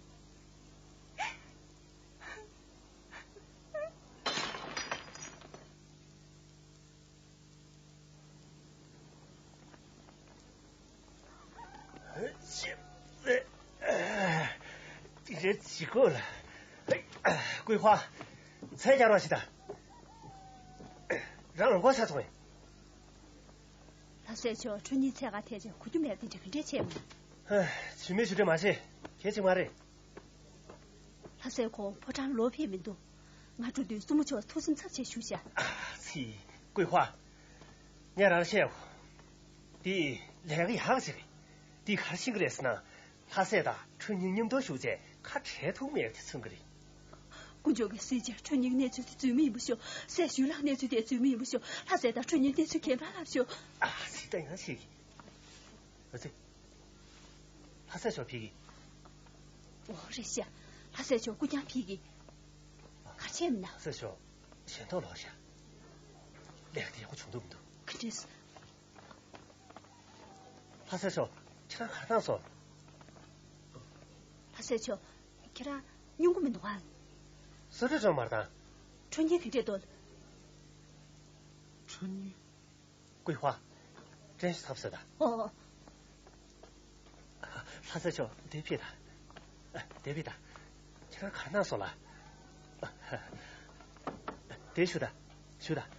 དེ་རེད་ཅི་གོ་ལ། ཀུའི་ཧྭ། མཚན་རྒྱག་རོགས་ཞིག་དང་། རང་ལ་མགོ་ཚ་སོང་ངས། ལྷ་སྲས་མཆོག་ཁྲུས་གཉེར་འཚོལ་ག་ཐད་ཅིག་གོ་རྒྱུ་མེད་པ་དེ་འདྲ་ག་འདྲས་བྱས་མོད། ཇི་མི་ཇི་འདྲ་མ་བྱེད། གལ་ཆེ་མ་རེད། ལྷ་སྲས་ཁོང་ཕོ་བྲང་ལོག་ཕེབས་མི་འདུག་ང་འགྲོ་དུས་བཙུན་མོ་མཆོག་ཐུགས་སེམས་ཚབས་ཆེ་ཞུ་བྱ། ཨ་ཙི། ཀུའི་ཧྭ། ངས་རང་བཤད་འོ། འདི་ལས་ཀ་ཡག་ཅིག་རེད། འདི་ག་རེ་ཤེས་ཀྱི་རེད་ཟེར་ན། ལྷ་སྲས་དང་ཁྲུས་གཉེར་མཉམ་དུ་བཞུགས་བྱས་ཁ་བྲལ་ཐུབ་མེད་པ་དེ་མཚོན་གྱི་རེད། དཀོན་མཆོག་གིས་གཟིགས་བྱས་ཁྲུས་གཉེར་གནས་ཚུལ་དེ་རྫུན་མ་ཡིན་པ་ཤོག་སྲས་ཞུས་ལགས་གནས་ཚུལ་དེ་རྫུན་མ་ཡིན་པ་ཤོག་ལྷ་སྲས་དང་ཁྲུས་གཉེར་གནས་ཚུལ་ཁྱད་པར་ལབ་ཤོག་ཨ་ཙི། ད་ཡང་ཤེས་ཀྱི། ཨ་ཙི། ལྷ་སྲས་མཆོག་ཕེབས་ཀྱི། འོ་རེད་ཤག་ལྷ་སྲས་མཆོག་སྐུ་རྐྱང་ཕེབས་ཀྱི། ག་རེ་བྱས་ཡིན་ན། ལྷ་སྲས་མཆོག་ཞལ་ཏོག་ལོག་ཤག་ལས་ཀ་དེ་ཡག་པོ་བྱུང་འདུག་མི་འདུག་ག་འདྲས། ལྷ་སྲས་མཆོག་ཁྱེད་རང་ག་རེ་བཏང་སོང་། ལྷ་སྲས་མཆོག་ཁྱེད་རང་སྙུང་གི་མི་འདུག་གམ། སོ་སོ་ཅང་མར་བཏང་། ཁྲུས་གཉེར་ག་འདྲས་འདུག་ཁྲུས་གཉེར། ཀུའི་ཧྭ། དྲན་ཤེས་ཐབས་ཟེར་ད། ཨོ། ལྷ་སྲས་མཆོག་འདིར་ཕེབས་དང་། འདིར་ཕེབས་དང་། ཁྱེད་རང་ག་རེ་གནང་སོང་ལ། འདིར་བཞུགས་དང་། བཞུགས་དང་།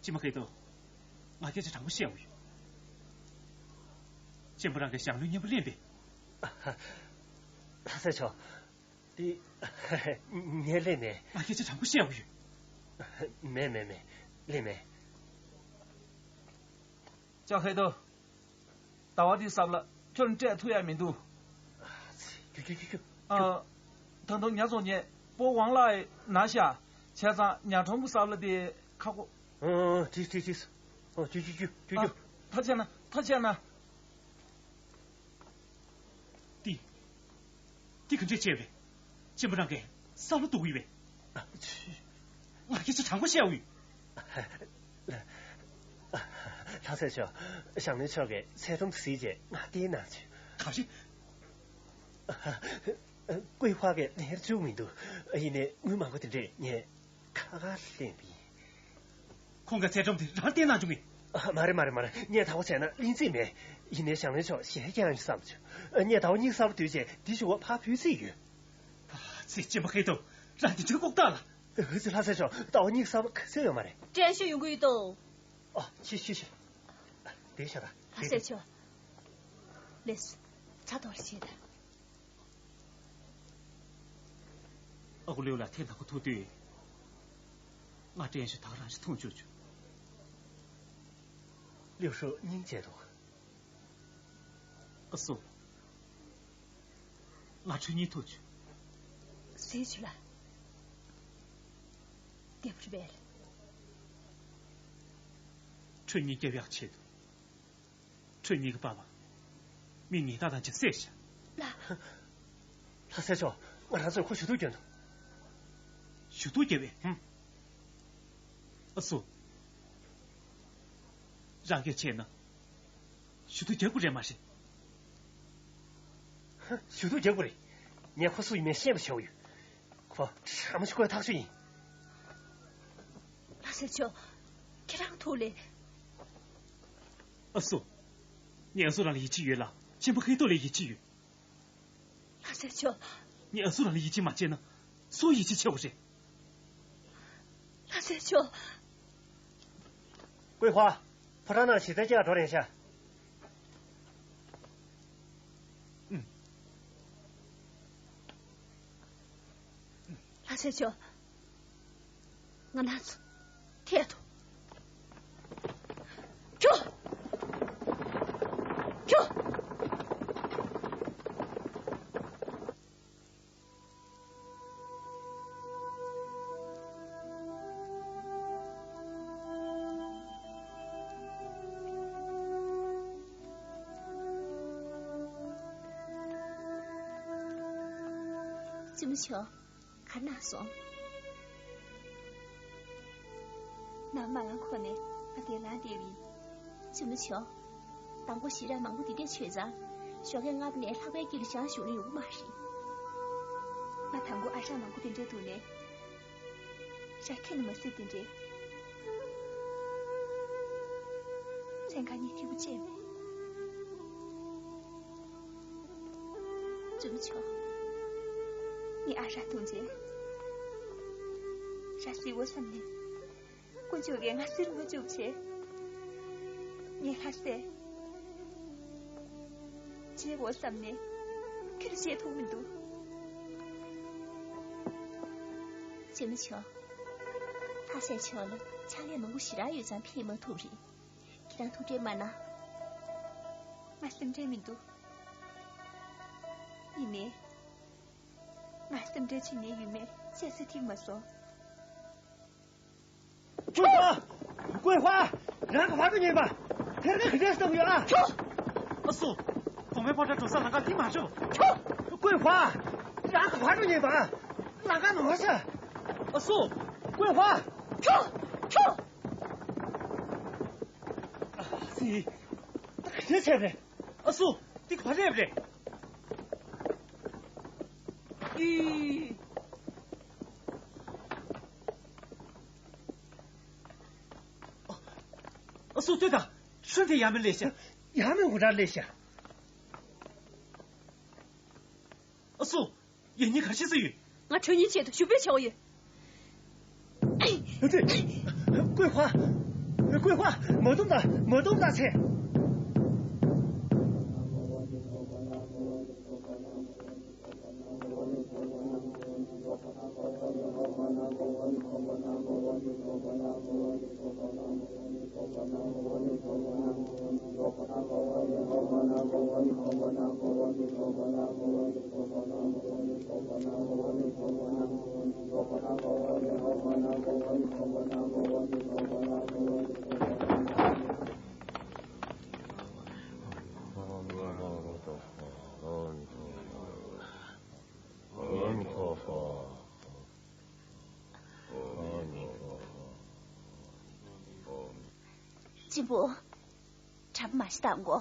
ཅི་མ་ཁེ་ཏོ། ང་སྐད་ཆ་དྲང་པོ་བཤད་འོ་ཡོད། གཅེན་པོ་རང་གིས་ཞང་བློན་གཉེན་པོ་ལེན་པས། ལྷ་སྲས་མཆོག་འདི། ངས་ལེན་མེད། ང་སྐད་ཆ་དྲང་པོ་བཤད་འོ་ཡོད། མེད་མེད་མེད། ལེན་མེད། ཅང་ཧེ་ཏོ། ཟླ་བ་འདིའི་སྲབ་ལ་ཁྱོད་སྤྲད་ཐུབ་ཡ་མི་འདུག་ཁྱོད་ཁྱོད་ཁྱོད་ཁྱོད། ཨ། ད་དུང་ཉ་བཙོང་ཉེ་པོ་ཝང་ལགས་ན་ཤ་བྱས་ཙང་ཉ་གྲོང་གི་སྲབ་ལ་དེ་ཁག་པོ། ཨ་ཨ་ཏིས་ཏིས་ཏིས། ཨ་ཁྱོད་ཁྱོད་ཁྱོད་ཁྱོད་ཁྱོད། ད་བྱས་ན་ད་བྱས་ན། ཏི། ཏི་ག་འདྲས་བྱས་པས། གཅེན་པོ་རང་གིས་སྲབ་ལ་གཏུག་གི་ཡོད་པས། ཨ་ཙི། ང་སྐད་ཆ་དྲང་པོ་བཤད་འོ་ཡོད། ལྷ་སྲས་མཆོག་ཞང་བློན་མཆོག་གིས་ཚལ་སྒྲོམ་དུ་གཟིགས་རྗེས་ང་བསྟན་གནང་བྱུང་། ག་རེ། ཀུའི་ཧྭ་གིས་ལེན་བཅུག་མི་འདུག་ཡིན་ནའི་དངུལ་མང་པོ་དེ་འདྲས་ངས་ཁ་ཁ་ལེན་པ་ཡིན། ཁོང་གིས་ཚལ་སྒྲོམ་དེ་རང་བསྟན་གནང་བྱུང་ངས། ཨ་མ་རེད་མ་རེད་མ་རེད། ངས་ད་ག་བྱས་ན་ལེན་རྩིས་མེད། ཡིན་ནའི་ཞང་བློན་མཆོག་ཞལ་རྒྱག་ཡིན་བསམ་བྱུང་། ངས་ཟླ་བ་གཉིས་གསར་པ་བསྡུས་རྗེས་འདི་ཞུ་བ་ཕར་ཕུལ་རྩིས་ཡོད། ཨ་ཙི། གཅེན་པོ་ཧེ་ཏོ། རང་འདི་འདྲའི་ལྐུགས་རྟགས་ལ། ཨ་ཙི་ལྷ་སྲས་མཆོག་ཟླ་བ་གཉིས་གསར་པ་ག་ཚོད་ཡོད་མ་རེད། དྲན་ཤེས་ཡོང་གི་ཡོད་དོ། ཨ་ཤི་ཤི་ཤི། བསྡད་ཤག་ད། ལྷ་སྲས་མཆོག་ལགས་སོ། ཚ་ཏོག་རེ་བྱེད་དང་། ཨ་ཁུ་ལེའུ་ལགས་ཐེངས་དང་པོ་ཐུག་དུས། ང་དྲན་ཤེས་ད་ག་རང་ཞིག་མཐོང་བཅུག་བྱུང་། ལེའུ་ཧྲོ་སྙིང་རྗེ་འདུག་ཨ་སོ། ང་ཁྲུས་གཉེར་ཐུབ་བྱུང་། གཟིགས་བྱུང་ལ། བདེ་པོ་རེད་པས། ཁྲུས་གཉེར་རྒྱབ་ཡག་ཆེད་དུ། ཁྲུས་གཉེར་གྱི་པ་ཕ། མི་ངན་དག་དང་ཅིག་བསད་བཞག་ལ། ལྷ་སྲས་མཆོག་ང་རང་ཚོས་ཁོ་ཞུ་གཏུག་བསྐྱོན་དང་། ཞུ་གཏུག་བརྒྱབ་པས། ཧུམ། ཨ་སོ། རང་གིས་བྱས་ན། ཞུ་གཏུག་རྒྱག་དགོས་རེད་མ་རེད། ཧ། ཞུ་གཏུག་རྒྱག་དགོས་རེད། ངས་ཁོ་སུ་ཡིན་མིན་ཤེས་པ་བྱེད་དགོས་ཡོད། ཁོ་ཧྲ་མོ་ཞིག་དགོས་ཐག་ཆོད་ཡིན། ལྷ་སྲས་མཆོག་ཁྱེད་རང་ཐུགས་ལས། ཨ་སོ། ངས་ཨ་སོ་རང་ལ་ཡིད་ཆེས་ཡོད་ལ། གཅེན་པོ་ཧེ་ཏོ་ལ་ཡིད་ཆེས་ཡོད། ལྷ་སྲས་མཆོག་ངས་ཨ་སོ་རང་ལ་ཡིད་ཆེས་མ་བྱས་ན། སུ་ཡིད་ཆེས་བྱེད་དགོས་རེད། ལྷ་སྲས་མཆོག་ཀུའི་ཧྭ། ཁོ་རང་ནང་ཞིག་ཚད་ཀྱི་འགྲོ་རན་ཤག་ལྷ་སྲས་མཆོག་ང་ན་ཚོ་ཐད་དོ། ཁྱོ། ཁྱོ། བཙུན་མོ་མཆོག་ག་ན་སོང་། ནམ་མ་ལངས་གོང་ནས་ང་དེ་ལངས་བསྡད་པ་ཡིན། བཙུན་མོ་མཆོག་དང་པོ་ཞེ་དྲག་མང་པོ་དེ་འདྲས་བྱས་ཙང་། ཞོགས་ཀས་སྔ་པོ་ནས་ལྷག་པའི་དཀྱིལ་ལ་བཞག་བཞུགས་ན་ཡོང་གི་མ་རེད། ང་དང་པོ་ཨ་ཞང་མང་པོ་དེ་འདྲས་འདུག་ནས། ཞག་ཁྱོན་ནས་མ་གཟིགས་དེ་འདྲས། མཚན་གང་ཉིད་ཐིག་པོ་བཅད་མེད། བཙུན་མོ་མཆོག་ངས་ཨ་ཞང་འཐུང་རྗེས། ཞག་གཟིགས་འོ་བསམ་ནས། དཀོན་མཆོག་གིས་ང་གསེར་དངུལ་བཅུག་བྱས། ངས་ལྷ་སྲས་བྱེད་འོ་བསམ་ནས་ཁྱོད་བྱེད་ཐུབ་མི་འདུག་བཙུན་མོ་མཆོག་ལྷ་སྲས་མཆོག་ལ་ཕྱག་ལས་མང་པོ་ཞེ་དྲག་ཡོད་ཙང་ཕེབས་མ་ཐུབ་རེད། ཁྱེད་རང་ཐུགས་ཁྲལ་མ་གནང་། ང་སེམས་ཁྲལ་མི་འདུག་ཡིན་ནའི། ང་སེམས་ཁྲལ་བྱེད་ནས་ཡོད་མེད་བཤད་ས་ཐིག་མ་སོང་། ཀུན་ཧྭ། ཀུན་ཧྭ། རང་ག་པར་འགྲོ་ཉེན་པ། ཐེར་ག་ག་འདྲས་བཏང་ཡོད་ཨ། ཁྱོ། ཨ་སུ། གོང་མའི་ཕོ་བྲང་འགྲོ་ས་ལམ་ཁ་འདི་མ་ཤོག་ཁྱོ། ཀུན་ཧྭ། རང་ག་པར་འགྲོ་ཉེན་པ། ལམ་ཁ་ནོར་ཤག་ཨ་སུ། ཀུན་ཧྭ། ཁྱོ། ཁྱོ། ཨ་ཙི། ད་ག་འདྲས་བྱས་རེད། ཨ་སུ། འདི་ག་པར་སླེབས་རེད། ཨི། ཨ་སུ་ལྟོས་དང་། ཧྲུན་ཏེ་ཡང་མེ་ལས་ཤ། ཡང་མེ་འུ་ར་ལས་ཤ། ཨ་སུ། ཡང་ཉིན་ག་ཤི་ས་ཡོད། ང་ཁྲོན་ཉིན་ཆེད་དུ་ཞུ་འབོད་བྱ་བ་ཡོད། ཀུན་ཧྭ། ཀུན་ཧྭ། མ་འདུམ་ད། མ་འདུམ་ད་ཚེ། གཅེན་པོ། གྲྭ་པ་མ་ཤི་དང་གོ།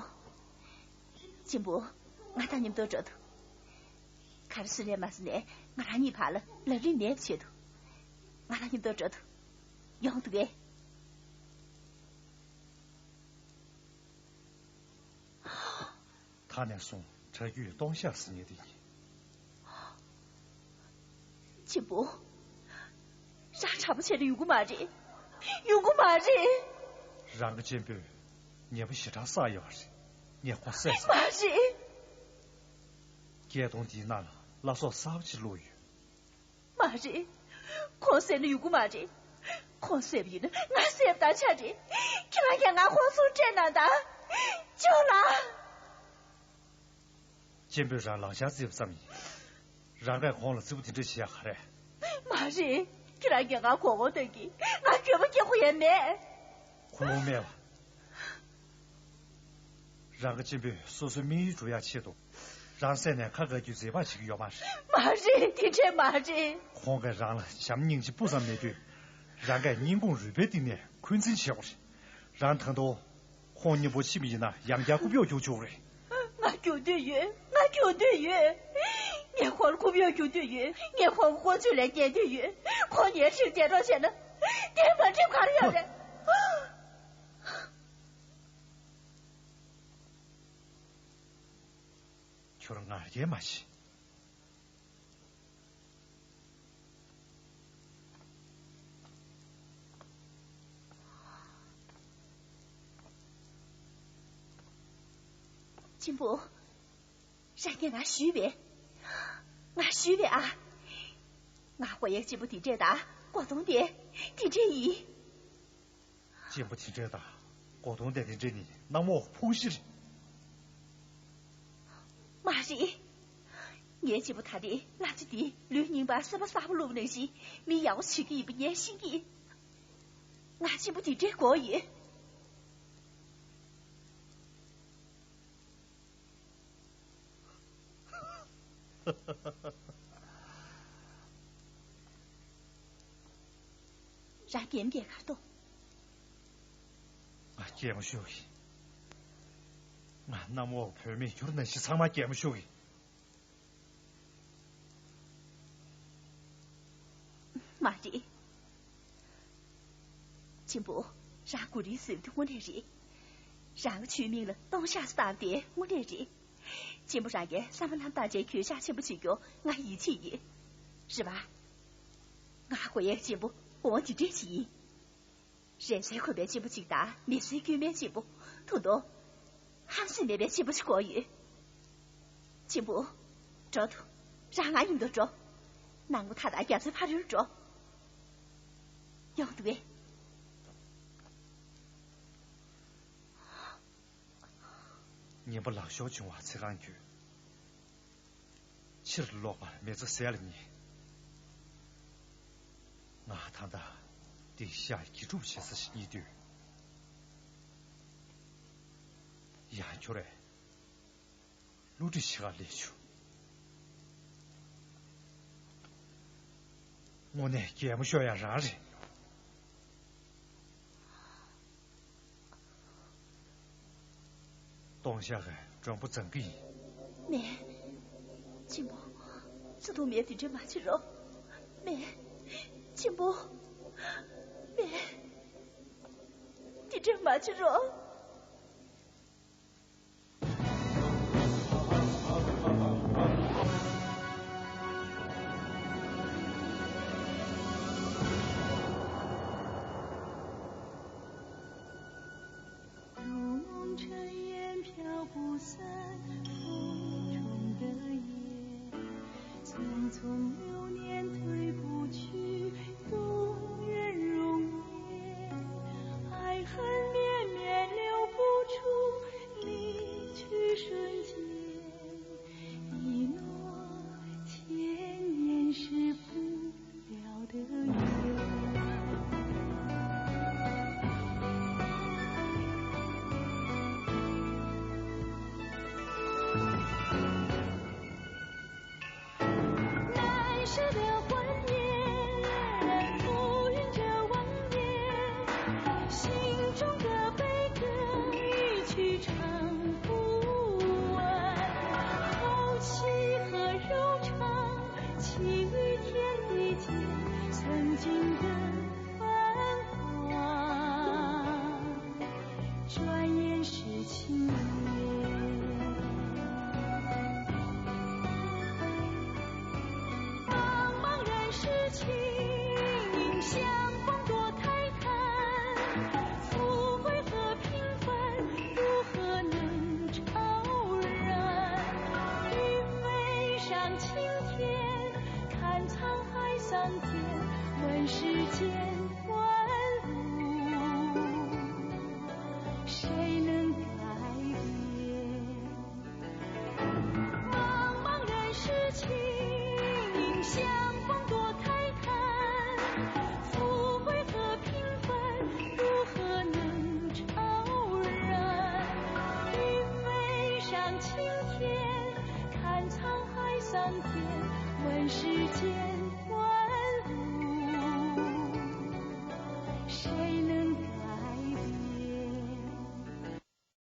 གཅེན་པོ། ང་དང་མཉམ་དུ་འགྲོ་ཐུབ། ག་རེ་སུ་རེད་མ་སུ་ནས་ང་རང་གཉིས་བར་ལ་ལབ་རིན་མེད་པ་བྱེད་དུ། ང་དང་མཉམ་དུ་འགྲོ་ཐུབ། ཡོང་ཐུབ་པས། ད་ནས་བཟུང་གྲྭ་རྒྱུད་སྟོང་བཤགས་ཟེར་ཉེ་དེ་ཡིན། གཅེན་པོ། རང་གྲྭ་པ་བྱས་ན་ཡོང་གི་མ་རེད། ཡོང་གི་མ་རེད། རང་གི་གཅེན་པོས་ཉེས་པ་ཞེ་དྲག་བསགས་ཡོད་རེད། ངས་ཁོང་བསད་ཟིན། མ་རེད། སྐས་དོང་འདིའི་ནང་ལ་བླ་སྲོག་གསར་པ་ཅིག་བླུགས་ཡོད། མ་རེད། ཁོང་བསད་ན་ཡོང་གི་མ་རེད། ཁོང་བསད་པ་ཡིན་ན་ང་བསད་པ་དང་ཆ་རེད། ཁྱེད་རང་གིས་ང་ཁོང་ཚུར་སྤྲད་གནང་དང་། ཅོ་ལགས། གཅེན་པོས་རང་ལག་ཆར་བརྩིས་པ་ཙམ་ཡིན། རང་གིས་ཁོང་ལ་བརྩི་པོ་དེ་འདྲ་བྱེད་ཡག་ག་རེད། མ་རེད། ཁྱེད་རང་གིས་ང་གོ་གོ་ལྟ་གི། ང་འགྱོད་པ་སྐྱེ་དགོས་ཡས་མེད། ཁོ་ལོང་སྨྲས་པ། རང་གི་གཅེན་པོས་སོ་སོའི་དམིགས་ཡུལ་འགྲུབ་ཡག་ཆེད་དུ། རང་བསད་ནས་ཁ་དགའ་རྒྱུའི་མཛད་པ་བྱེད་ཀྱི་ཡོད་མ་རེད། མ་རེད། དེ་འདྲས་མ་རེད། ཁོང་གིས་རང་ལ་བྱམས་སྙིང་རྗེ་སྤུ་ཙམ་མེད་དུས། རང་གིས་སྙིང་ཁོང་རུས་པའི་གཏིང་ནས་འཁོན་འཛིན་བྱེད་དགོས་རེད། རང་ད་དུང་ཁོང་མཉམ་པོ་ཕྱིན་པ་ཡིན་ན་ཡང་བསྐྱར་རྐུབ་གཡོག་རྒྱུག་ཆོག་རེད། ང་རྒྱུག་འདོད་ཡོད། ང་རྒྱུག་འདོད་ཡོད། ངས་ཁོང་ལ་རྐུབ་གཡོག་རྒྱུག་འདོད་ཡོད། ངས་ཁོང་གི་ཀོ་ཆུ་ལས་སྐྱེལ་འདོད་ཡོད། ཁོང་ངའི་ཁྲིར་འདས་གྲོངས་བྱས་ན། དེ་མ་འགྲིག་ག་རེ་ཡོད་རེད། ཁྱོད་ང་རྒྱལ་མ་བྱེད། པོ། རང་གིས་ང་ཞུས་པས། ང་ཞུས་པས་ཨ། ང་ཧོ་ཡེ་གཅེན་པོ་དེ་འདྲས་དང་གོ་སྟོང་དེ་དེ་འདྲས་ཡིན། གཅེན་པོ་དེ་འདྲས་དང་གོ་སྟོང་དེ་དེ་འདྲས་ནི་གནམ་འོག་ཕུང་ཤི་རེད། མ་རེད། ངའི་གཅེན་པོ་ད་རེས་བླ་མཆོད་དེ་ལུས་རྙིང་པར་སེམས་པ་གསར་པ་བླུགས་ནང་བཞིན་མི་ཡག་པོ་བྱེད་ཀྱི་ཡིན་པ་ངས་ཤེས་ཀྱི། ང་གཅེན་པོ་དེ་འདྲས་དགོས་ཡོད། རང་རྒན་པའི་ཁར་གཏོང་། ང་གད་མོ་ཤོར་གི། ང་གནམ་འོག་བོད་མིས་གྱུར་ནང་བཞིན་ཚང་མ་གད་མོ་ཤོར་གི། མ་རེད། གཅེན་པོ། རང་གུ་རུའི་སྲས་དེ་དངོས་གནས་རེད། རང་གི་ཆོས་མིང་ལ་སྟོང་ཤག་བཏགས་དེ་དངོས་གནས་རེད། གཅེན་པོ་རང་གིས་བསམ་པ་རྣམ་དག་ཅན་གྱོད་བཤགས་ཆེན་པོ་བྱེད་རྒྱུ་ང་ཡིད་ཆེས་ཡོད། རེད་པ། ང་ཧོ་ཡེ་གཅེན་པོ་འོ་དེ་འདྲས་ཞིག་ཡིན། རན་སའི་ཁོམ་པའི་གཅེན་པོ་གཅིག་དང་མི་སེར་དཀྱུས་མའི་གཅེན་པོ། ད་དུང་ཧམ་སེམས་མེད་པའི་གཅེན་པོ་ཞིག་དགོས་ཡོད། གཅེན་པོ། འགྲོ་ཐུབ། རང་ང་མཉམ་དུ་འགྲོ། ནངས་པ་ད་ལྟ་རྒྱ་མཚོའི་ཕ་རོལ་འགྲོ། ཡོང་འདུག་གས། ཉན་པ་ལག་ཤོར་བྱུང་བ་ཚེ་གང་ཁྱོད། ཕྱིར་ལོག་པར་མི་ཚེ་ཟད་ལ་ཉེ། ང་ད་ལྟ་འདི་ཤག་དགེ་སྒྲུབ་བྱེད་ས་ཞིག་རྙེད་དུས། ཡང་ཁྱོད་རེད། བསླུ་བྲིད་བྱེད་ག་སླེབས་བྱུང་། དངོས་གནས་གད་མོ་ཤོར་ཡ་རང་རེད། སྟོང་ཤག་གི་མགྲོན་པོ་བཟང་གི་ཡིན། མེད། གཅེན་པོ། བརྩེ་དུང་མེད་དེ་འདྲ་མ་བྱེད་རོགས། མེད། གཅེན་པོ། མེད། དེ་འདྲ་མ་བྱེད་རོགས།